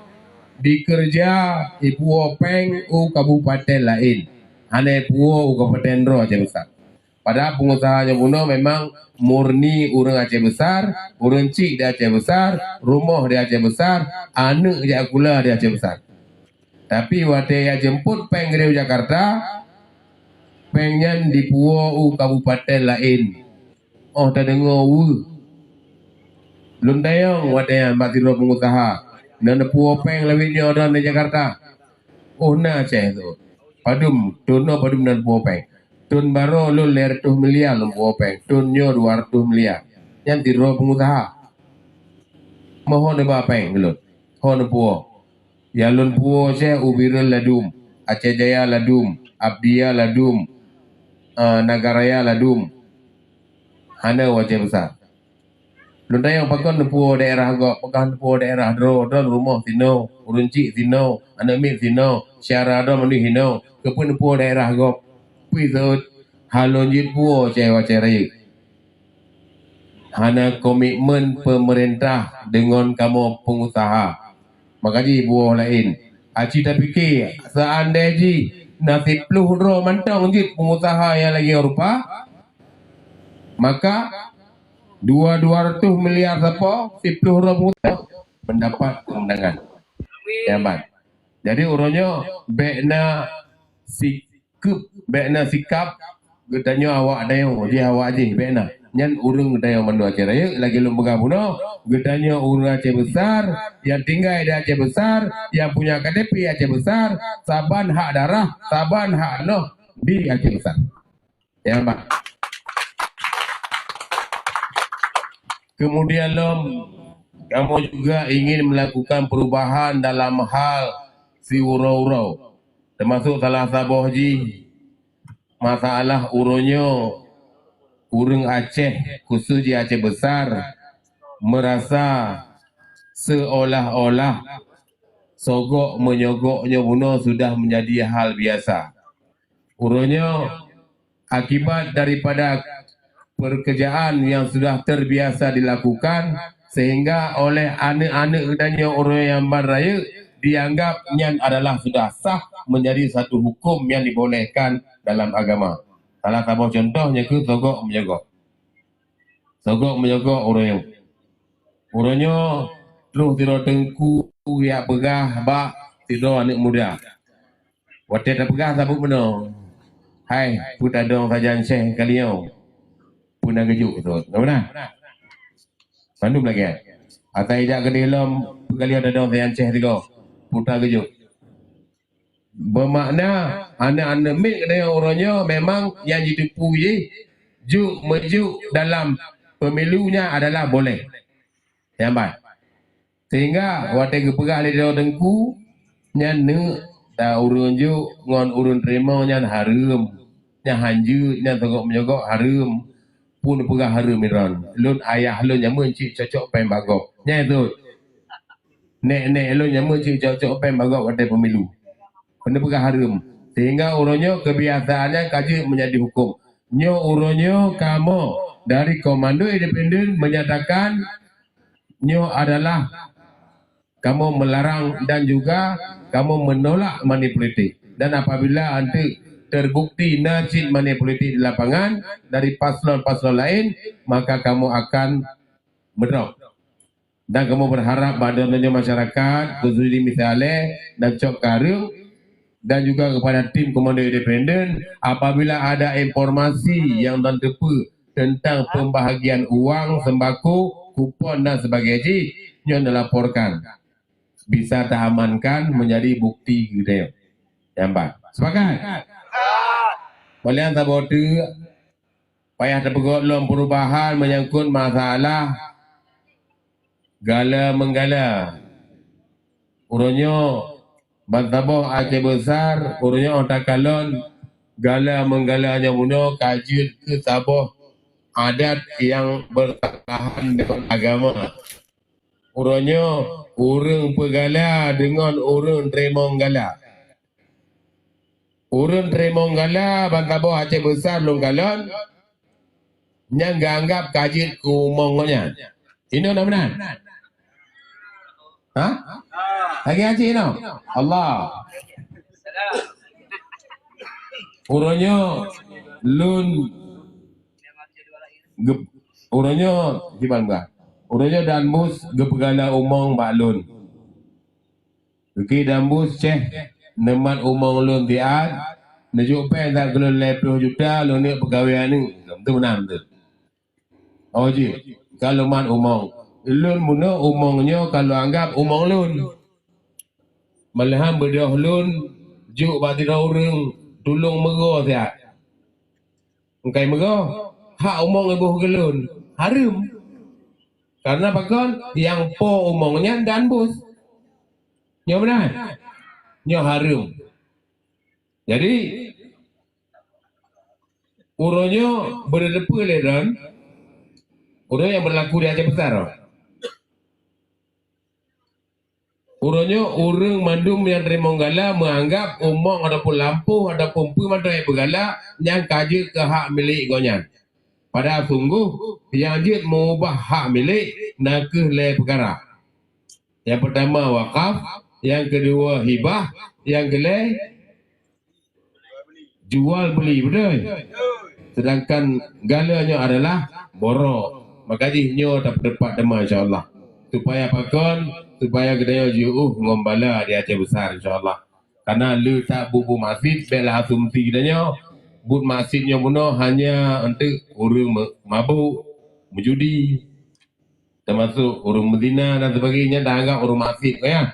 dikeureuja ipuwoe péng u kabupaten laén, hana ipuwoe u kabupaten droe Aceh Besar. Padahai pengusaha nyoe bunoe memang murni ureuëng Aceh Besar, ureuëng chik di Aceh Besar, rumoh di Aceh Besar, aneuëk jak sikula di Aceh Besar. Tapi watée jak jeumput péng keudeh u Jakarta, péng nyan dipuwoe u kabupaten laén. Óh tadeungoe weueh. Lôn tanyong watée nyan bak sidroe pengusaha, na neupuwoe péng lawét nyoe droen di Jakarta? Óh na, Syeh, tu. Padum, thon nyoe padum na neupuwoe péng? Thon barô lôn lhée reutôh miliar lôn puwoe péng, thon nyoe dua reutôh miliar. Nyan sidroe pengusaha. Mohon neuba péng lôn. Ho neupuwoe. Nyang lôn puwoe, Syeh, u Bireuen ladum, Aceh Jaya ladum, Abdia ladum, eh, Nagaraya ladum. Hana u Aceh Besar. Lôn tanyong pakon neupuwoe daerah gob, pakon neupuwoe daerah droe, droen rumoh sinoe, ureuëng chik sinoe, aneuëk miet sinoe, syedara droen mandum sinoe, keupeue neupuwoe daerah gob? Peue seuôt? Hana lôn jeuet puwoe, Syeh, u Aceh Rayeuk. Hana komitmen pemerintah deungon kamoe pengusaha. Maka jih buoh laén. Aci tapike, seandai jih na siploh droe mantong jeuet pengusaha nyang lagée rupa, maka dua, dua reutôh miliar sapo siploh droe pengusaha mendapat keuntungan. Nyan ban. Jadi uroe nyoe bék na si keup, bék na sikap geutanyoe awak tanyoe, jih awak jih, bék na. Nyan ureuëng geutanyoe mandum Aceh Rayeuk, lagée lôn peugah bunoe, geutanyoe ureuëng Aceh Besar, nyang tinggai di Aceh Besar, nyang punya K T P Aceh Besar, saban hak darah, saban hak noh di Aceh Besar. Ya, Pak. Kemudian lom, kamoe juga ingin melakukan perubahan dalam hal siuroe-uroe, termasuk salah saboh jih masalah uroe nyoe ureuëng Aceh, khusus di Aceh Besar, merasa seolah-olah sogok menyogok nyoe bunoe sudah menjadi hal biasa. Uroe nyoe akibat daripada pekerjaan yang sudah terbiasa dilakukan, sehingga oleh aneuk-aneuk geutanyoe ureuëng nyang ban rayeuk dianggap nyan adalah sudah sah menjadi satu hukum yang dibolehkan dalam agama. Salah saboh contoh nyoe keuh sogok menyogok. Sogok menyogok uroe nyoe. Uroe nyoe troh sidroe teungku jak peugah bak sidroe aneuk muda. Watée tapeugah saboh meunoe, "Hai, peue tadong sajan syeh kalian? Peue na geujok tu?" Tapeugah. Bandum lagée. Asai jak keudeh lom, peue kalian tadong sajan syeh tiga? Peue na geujok? Bermakna, aneuk-aneuk miet geutanyoe uroe nyoe memang nyang jiteupeue jih, jok meujok dalam pemilu nyan adalah boleh. Nyang ban. Sehingga watée geupeugah lé droe teungku, nyan neuk ta ureuëng jok ngon ureuëng teurimong nyan hareuem, nyan hanjeuet, nyan sogok menyogok hareuem. Peue neupeugah hareuem droen? Lôn ayah lôn jameun cit cocok péng bak gob. Nyan itu. Nek-nek lôn jameun cit cocok péng bak gob watée pemilu. Peue neupeugah hareuem. Sehingga uroe nyoe kebiasaan nyan ka jeuet menjadi hukum. Nyoe uroe nyoe kamoe dari Komando Independen menyatakan nyoe adalah kamoe melarang dan juga kamoe menolak money politik. Dan apabila anteuk terbukti na cit money politik di lapangan dari paslon-paslon lain, maka kamoe akan meudrop. Dan kamoe berharap bak droeneuh masyarakat, khusus di Misalé dan Cot Kareueng, dan juga kepada tim Komando Independen, apabila ada informasi yang droen teupeue tentang pembahagian uang, sembako, kupon dan sebagainya jih, nyoe neulaporkan. Bisa taamankan menjadi bukti geutanyoe. Nyang ban. Sepakat? Meulian saboh teuk, payah tapeugot lom perubahan menyangkut masalah gala-menggala. Uroe nyoe bansaboh Aceh Besar, uroe nyoe takalon gala-menggala nyang bunoe ka jeuet keu saboh adat nyang bertentangan dengan agama. Uroe nyoe ureuëng peugala deungon ureuëng teurimong gala. Ureuëng teurimong gala bansaboh Aceh Besar lôn kalon, nyang geuanggab ka jeuet keu umong gobnyan. Inoe na meunan? Ha? Lagée aci inoe? Allah. Uroe nyoe lôn geu-, uroe nyoe, kiban bah. Uroe nyoe Dan Mus geupeugala umong bak lôn. Geuki Dan Mus, "Ceh, neumat umong lôn siat, neujok péng that keu lôn lhée ploh juta, lôn neuk peukawé aneuk." Beutôi meunan beutôi. Oh jih, ka lôn mat umong. Lôn bunoe umong nyoe ka lôn anggab umong lôn. Malahan beudôh lôn jok bak sidroe ureuëng tulông meugoe siat. Engkai meugoe, hak umong iboh keu lôn, hareuem. Karena pakon? Nyang po umong nyan Dan Mus. Nyoe meunan? Nyoe hareuem. Jadi, uroe nyoe beuteupeue lé droen, uroe nyang beulaku di Aceh Besar. Uroe nyoe ureuëng mandum nyang teurimong gala meuanggab umong ataupun lampôh ataupun peue mantong nyang peugala nyan ka jeuet keu hak milék gobnyan. Padahai sunggoh nyang jeuet meubah hak milék na kheueh lhée peukara. Nyang peurtama wakaf, nyang keudua hibah, nyang keulhée jual beli, beutôi? Sedangkan gala nyoe adalah borok. Maka jih nyoe tapeuteupat teuma insya Allah. Supaya pakon? Supaya geutanyoe jiôh ngon bala di Aceh Besar insya Allah. Karena le that buet-buet maksiet, bék lah asumsi geutanyoe buet maksiet nyoe bunoe hanya untuk ureuëng me-, mabuk, meujudi, termasuk ureuëng meuzina dan sebagainya, dan anggap ureuëng maksiet, ya.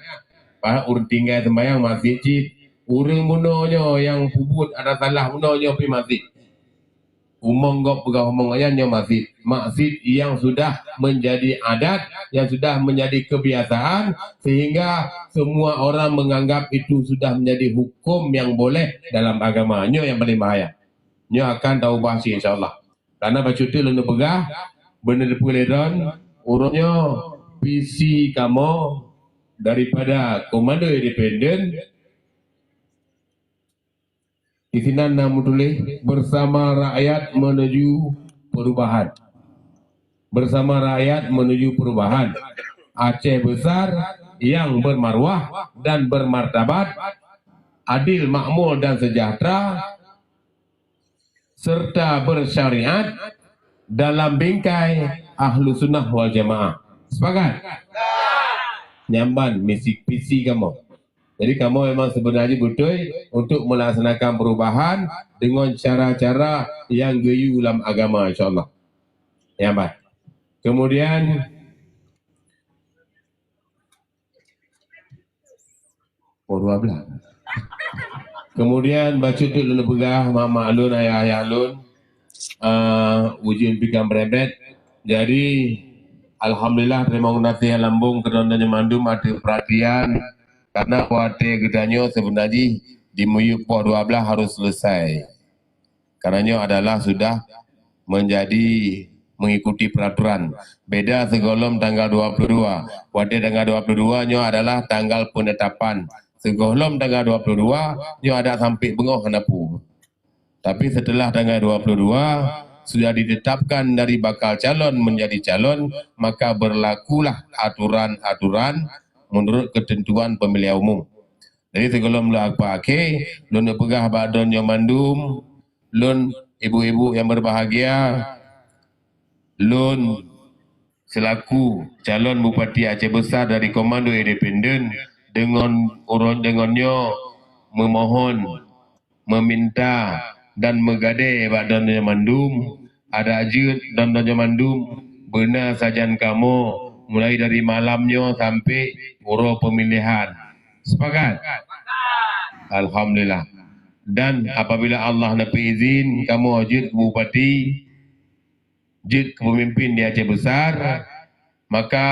Padahai ureuëng tinggai sembahyang maksiet cit. Ureuëng bunoe nyoe nyang peubuet ada salah bunoe nyoe pih maksiet. Umong gob peugah umong ayah nyoe maksiet. Maksiet yang sudah menjadi adat, yang sudah menjadi kebiasaan, sehingga semua orang menganggap itu sudah menjadi hukum yang boleh dalam agama. Nyoe yang paling bahaya. Nyoe akan taubah cit, insya Allah. Karena bacut lôn peugah, beuna teupeue lé droen, uroe nyoe visi kamoe daripada Komando Independen, di sinan na meutuléh, "Bersama rakyat menuju perubahan." Bersama rakyat menuju perubahan. Aceh besar yang bermaruah dan bermartabat, adil, makmur dan sejahtera, serta bersyariat dalam bingkai Ahlussunnah wal Jamaah. Sepakat? Nyan ban misi visi kamoe. Jadi kamoe memang sebenarnya beutôi untuk melaksanakan perubahan dengan cara-cara yang geuyue lam agama, insya Allah. Nyan ban. Kemudian, oh, dua belas. Kemudian, bacut lôn peugah, mak-mak lôn, ayah-ayah lôn, eh, ujeuen pih ka meurembet. Jadi, alhamdulillah, teurimong geunaséh lambong keu droeneuh mandum ateueh peurhatian, karena watée geutanyoe sebenarnya di miyueb poh dua belas harus selesai. Karena nyoe adalah sudah menjadi mengikuti peraturan. Beda sigohlom tanggal dua puluh dua. Watée tanggal dua puluh dua nyoe adalah tanggal penetapan. Sigohlom tanggal dua puluh dua nyoe adak sampai beungoh hana peue. Tapi setelah tanggal dua puluh dua sudah ditetapkan dari bakal calon menjadi calon, maka berlakulah aturan-aturan menurut ketentuan pemilihan umum. Jadi sigohlom lôn akhé, lôn peugah bak droeneuh mandum, lôn, ibu-ibu yang berbahagia, lôn selaku calon Bupati Aceh Besar dari Komando Independen, dengan urut, dengan nyoe memohon, meminta dan meugadée bak droeneuh mandum, adak jeuet droeneuh mandum beuna sajan kamoe mulai dari malam nyoe sampai uroe pemilihan. Sepakat? Alhamdulillah. Dan apabila Allah neupeuizin kamoe jeuet keu bupati, jeuet keu peumimpin di Aceh Besar, maka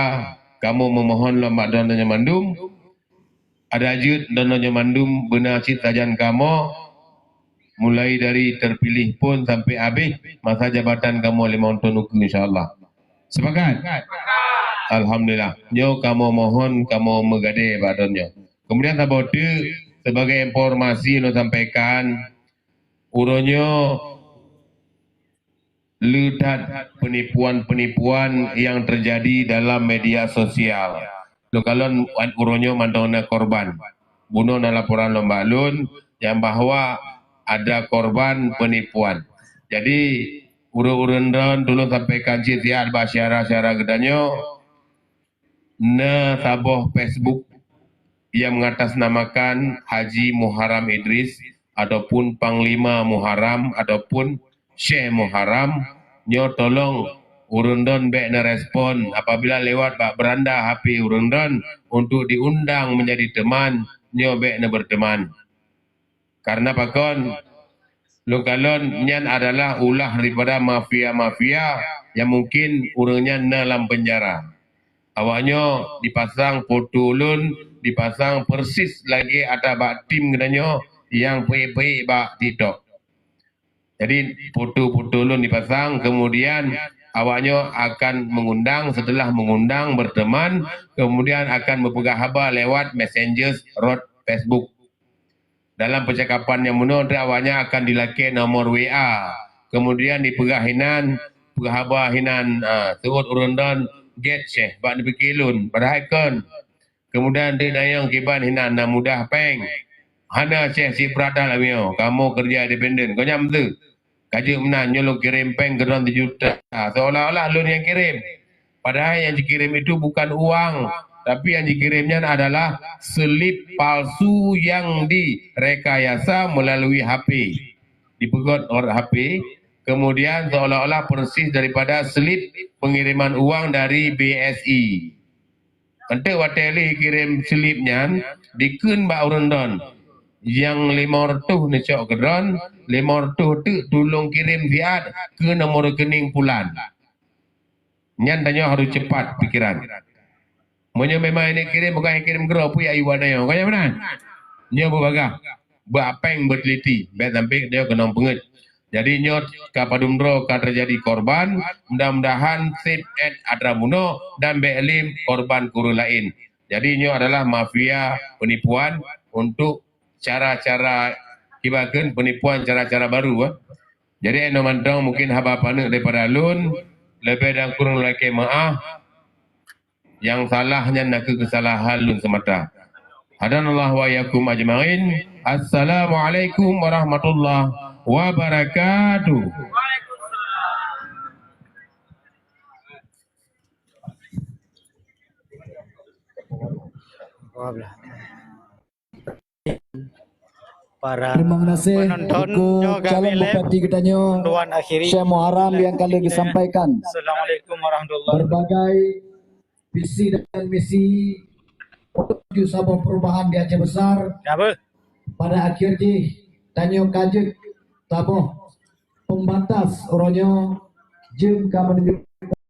kamoe memohon lom bak droeneuh mandum, adak jeuet droeneuh mandum beuna cit sajan kamoe, mulai dari terpilih pun sampai habéh masa jabatan kamoe limong thon ukeue, insya Allah. Sepakat? Alhamdulillah. Nyoe kamoe mohon, kamoe meugadée bak droeneuh. Kemudian saboh teuk, sebagai informasi lôn sampaikan, uroe nyoe le that penipuan-penipuan yang terjadi dalam media sosial. Lôn kalon uroe nyoe mantong na korban. Bunoe na laporan lom bak lôn nyang bahwa ada korban penipuan. Jadi, ureuëng-ureuëng droen tulông sampaikan cit siat bak syedara-syedara geutanyoe, na saboh Facebook yang mengatasnamakan Haji Muharram Idris ataupun Panglima Muharram ataupun Syekh Muharram, nyoe tolong ureuëng droen bék neurespon apabila lewat bak beranda H P ureuëng droen untuk diundang menjadi teman, nyoe bék neubeurteuman. Karena pakon? Lôn kalon nyan adalah ulah daripada mafia-mafia yang mungkin ureuëng nyan na lam penjara. Awaknyoe dipasang foto ulôn, dipasang persis lagée ata bak tim geutanyoe nyang peuék-peuék bak TikTok. Jadi, foto-foto ulôn dipasang, kemudian awaknyoe akan mengundang, setelah mengundang, berteman, kemudian akan meupeugah haba lewat messenger rot Facebook. Dalam percakapan nyang meunoe, awaknyan akan dilakée nomor W A. Kemudian dipeugah hinan, peugah haba hinan, a, seuôt ureuëng droen, "Gét, Syekh, bak neupike lôn, padahai kon." Kemudian teuk dayong kiban hinan na mudah péng. "Hana, Syekh, cit brat that lam nyoe, kamoe keureuja independen." Kon nyan beutôi. Ka jeuet meunan, nyoe lôn kirém péng keudroe sijuta. Seolah-olah lôn nyang kirém. Padahai nyang jikirém itu bukan uang, tapi nyang jikirém nyan adalah slip palsu yang direkayasa melalui H P. Dipeugét lewat H P, kemudian seolah-olah persis daripada slip pengiriman uang dari B S I. Enteuk watée lheueh kirém slip nyan, dikheun bak ureuëng droen, nyang limong reutôh neucok keu droen, limong reutôh teuk tulông kirém siat keu nomor rekening pulan. Nyan tanyoe harôh cepat pikeran. Meunyoe memang ini kirém, bukan kirém keudroe, peue ayue nyoe, kan meunan? Nyoe beubagaih, beuapéng beuteliti, bèk sampai dia keunong peungét. Jadi nyoe ka padum droe ka teujadi korban, mudah-mudahan sép ét atra bunoe dan bèk lé korban keu ureueng laén. Jadi nyoe adalah mafia penipuan untuk cara-cara, kiban kheun, penipuan cara-cara baru, eh. Jadi, nyoe mantong mungkin haba paneuk daripada lôn, leubeh dan kureueng lakèe meu'ah, nyang salah nyan nakeuh keusalahan lôn seumata. Hadanallahu wa iyyakum ajma'in. Assalamualaikum warahmatullahi wabarakatuh. Para Terima kasih penonton, uku nyoe kami calon lem bupati geutanyoe, Tuan akhiri. Syekh Muharram yang kali disampaikan. Assalamualaikum warahmatullahi wabarakatuh. Berbagai visi dan misi menuju saboh perubahan di Aceh Besar. Apa? Pada akhir jih, tanyoe ka jeuet saboh pembatas uroe nyoe jeuem ka menunjuk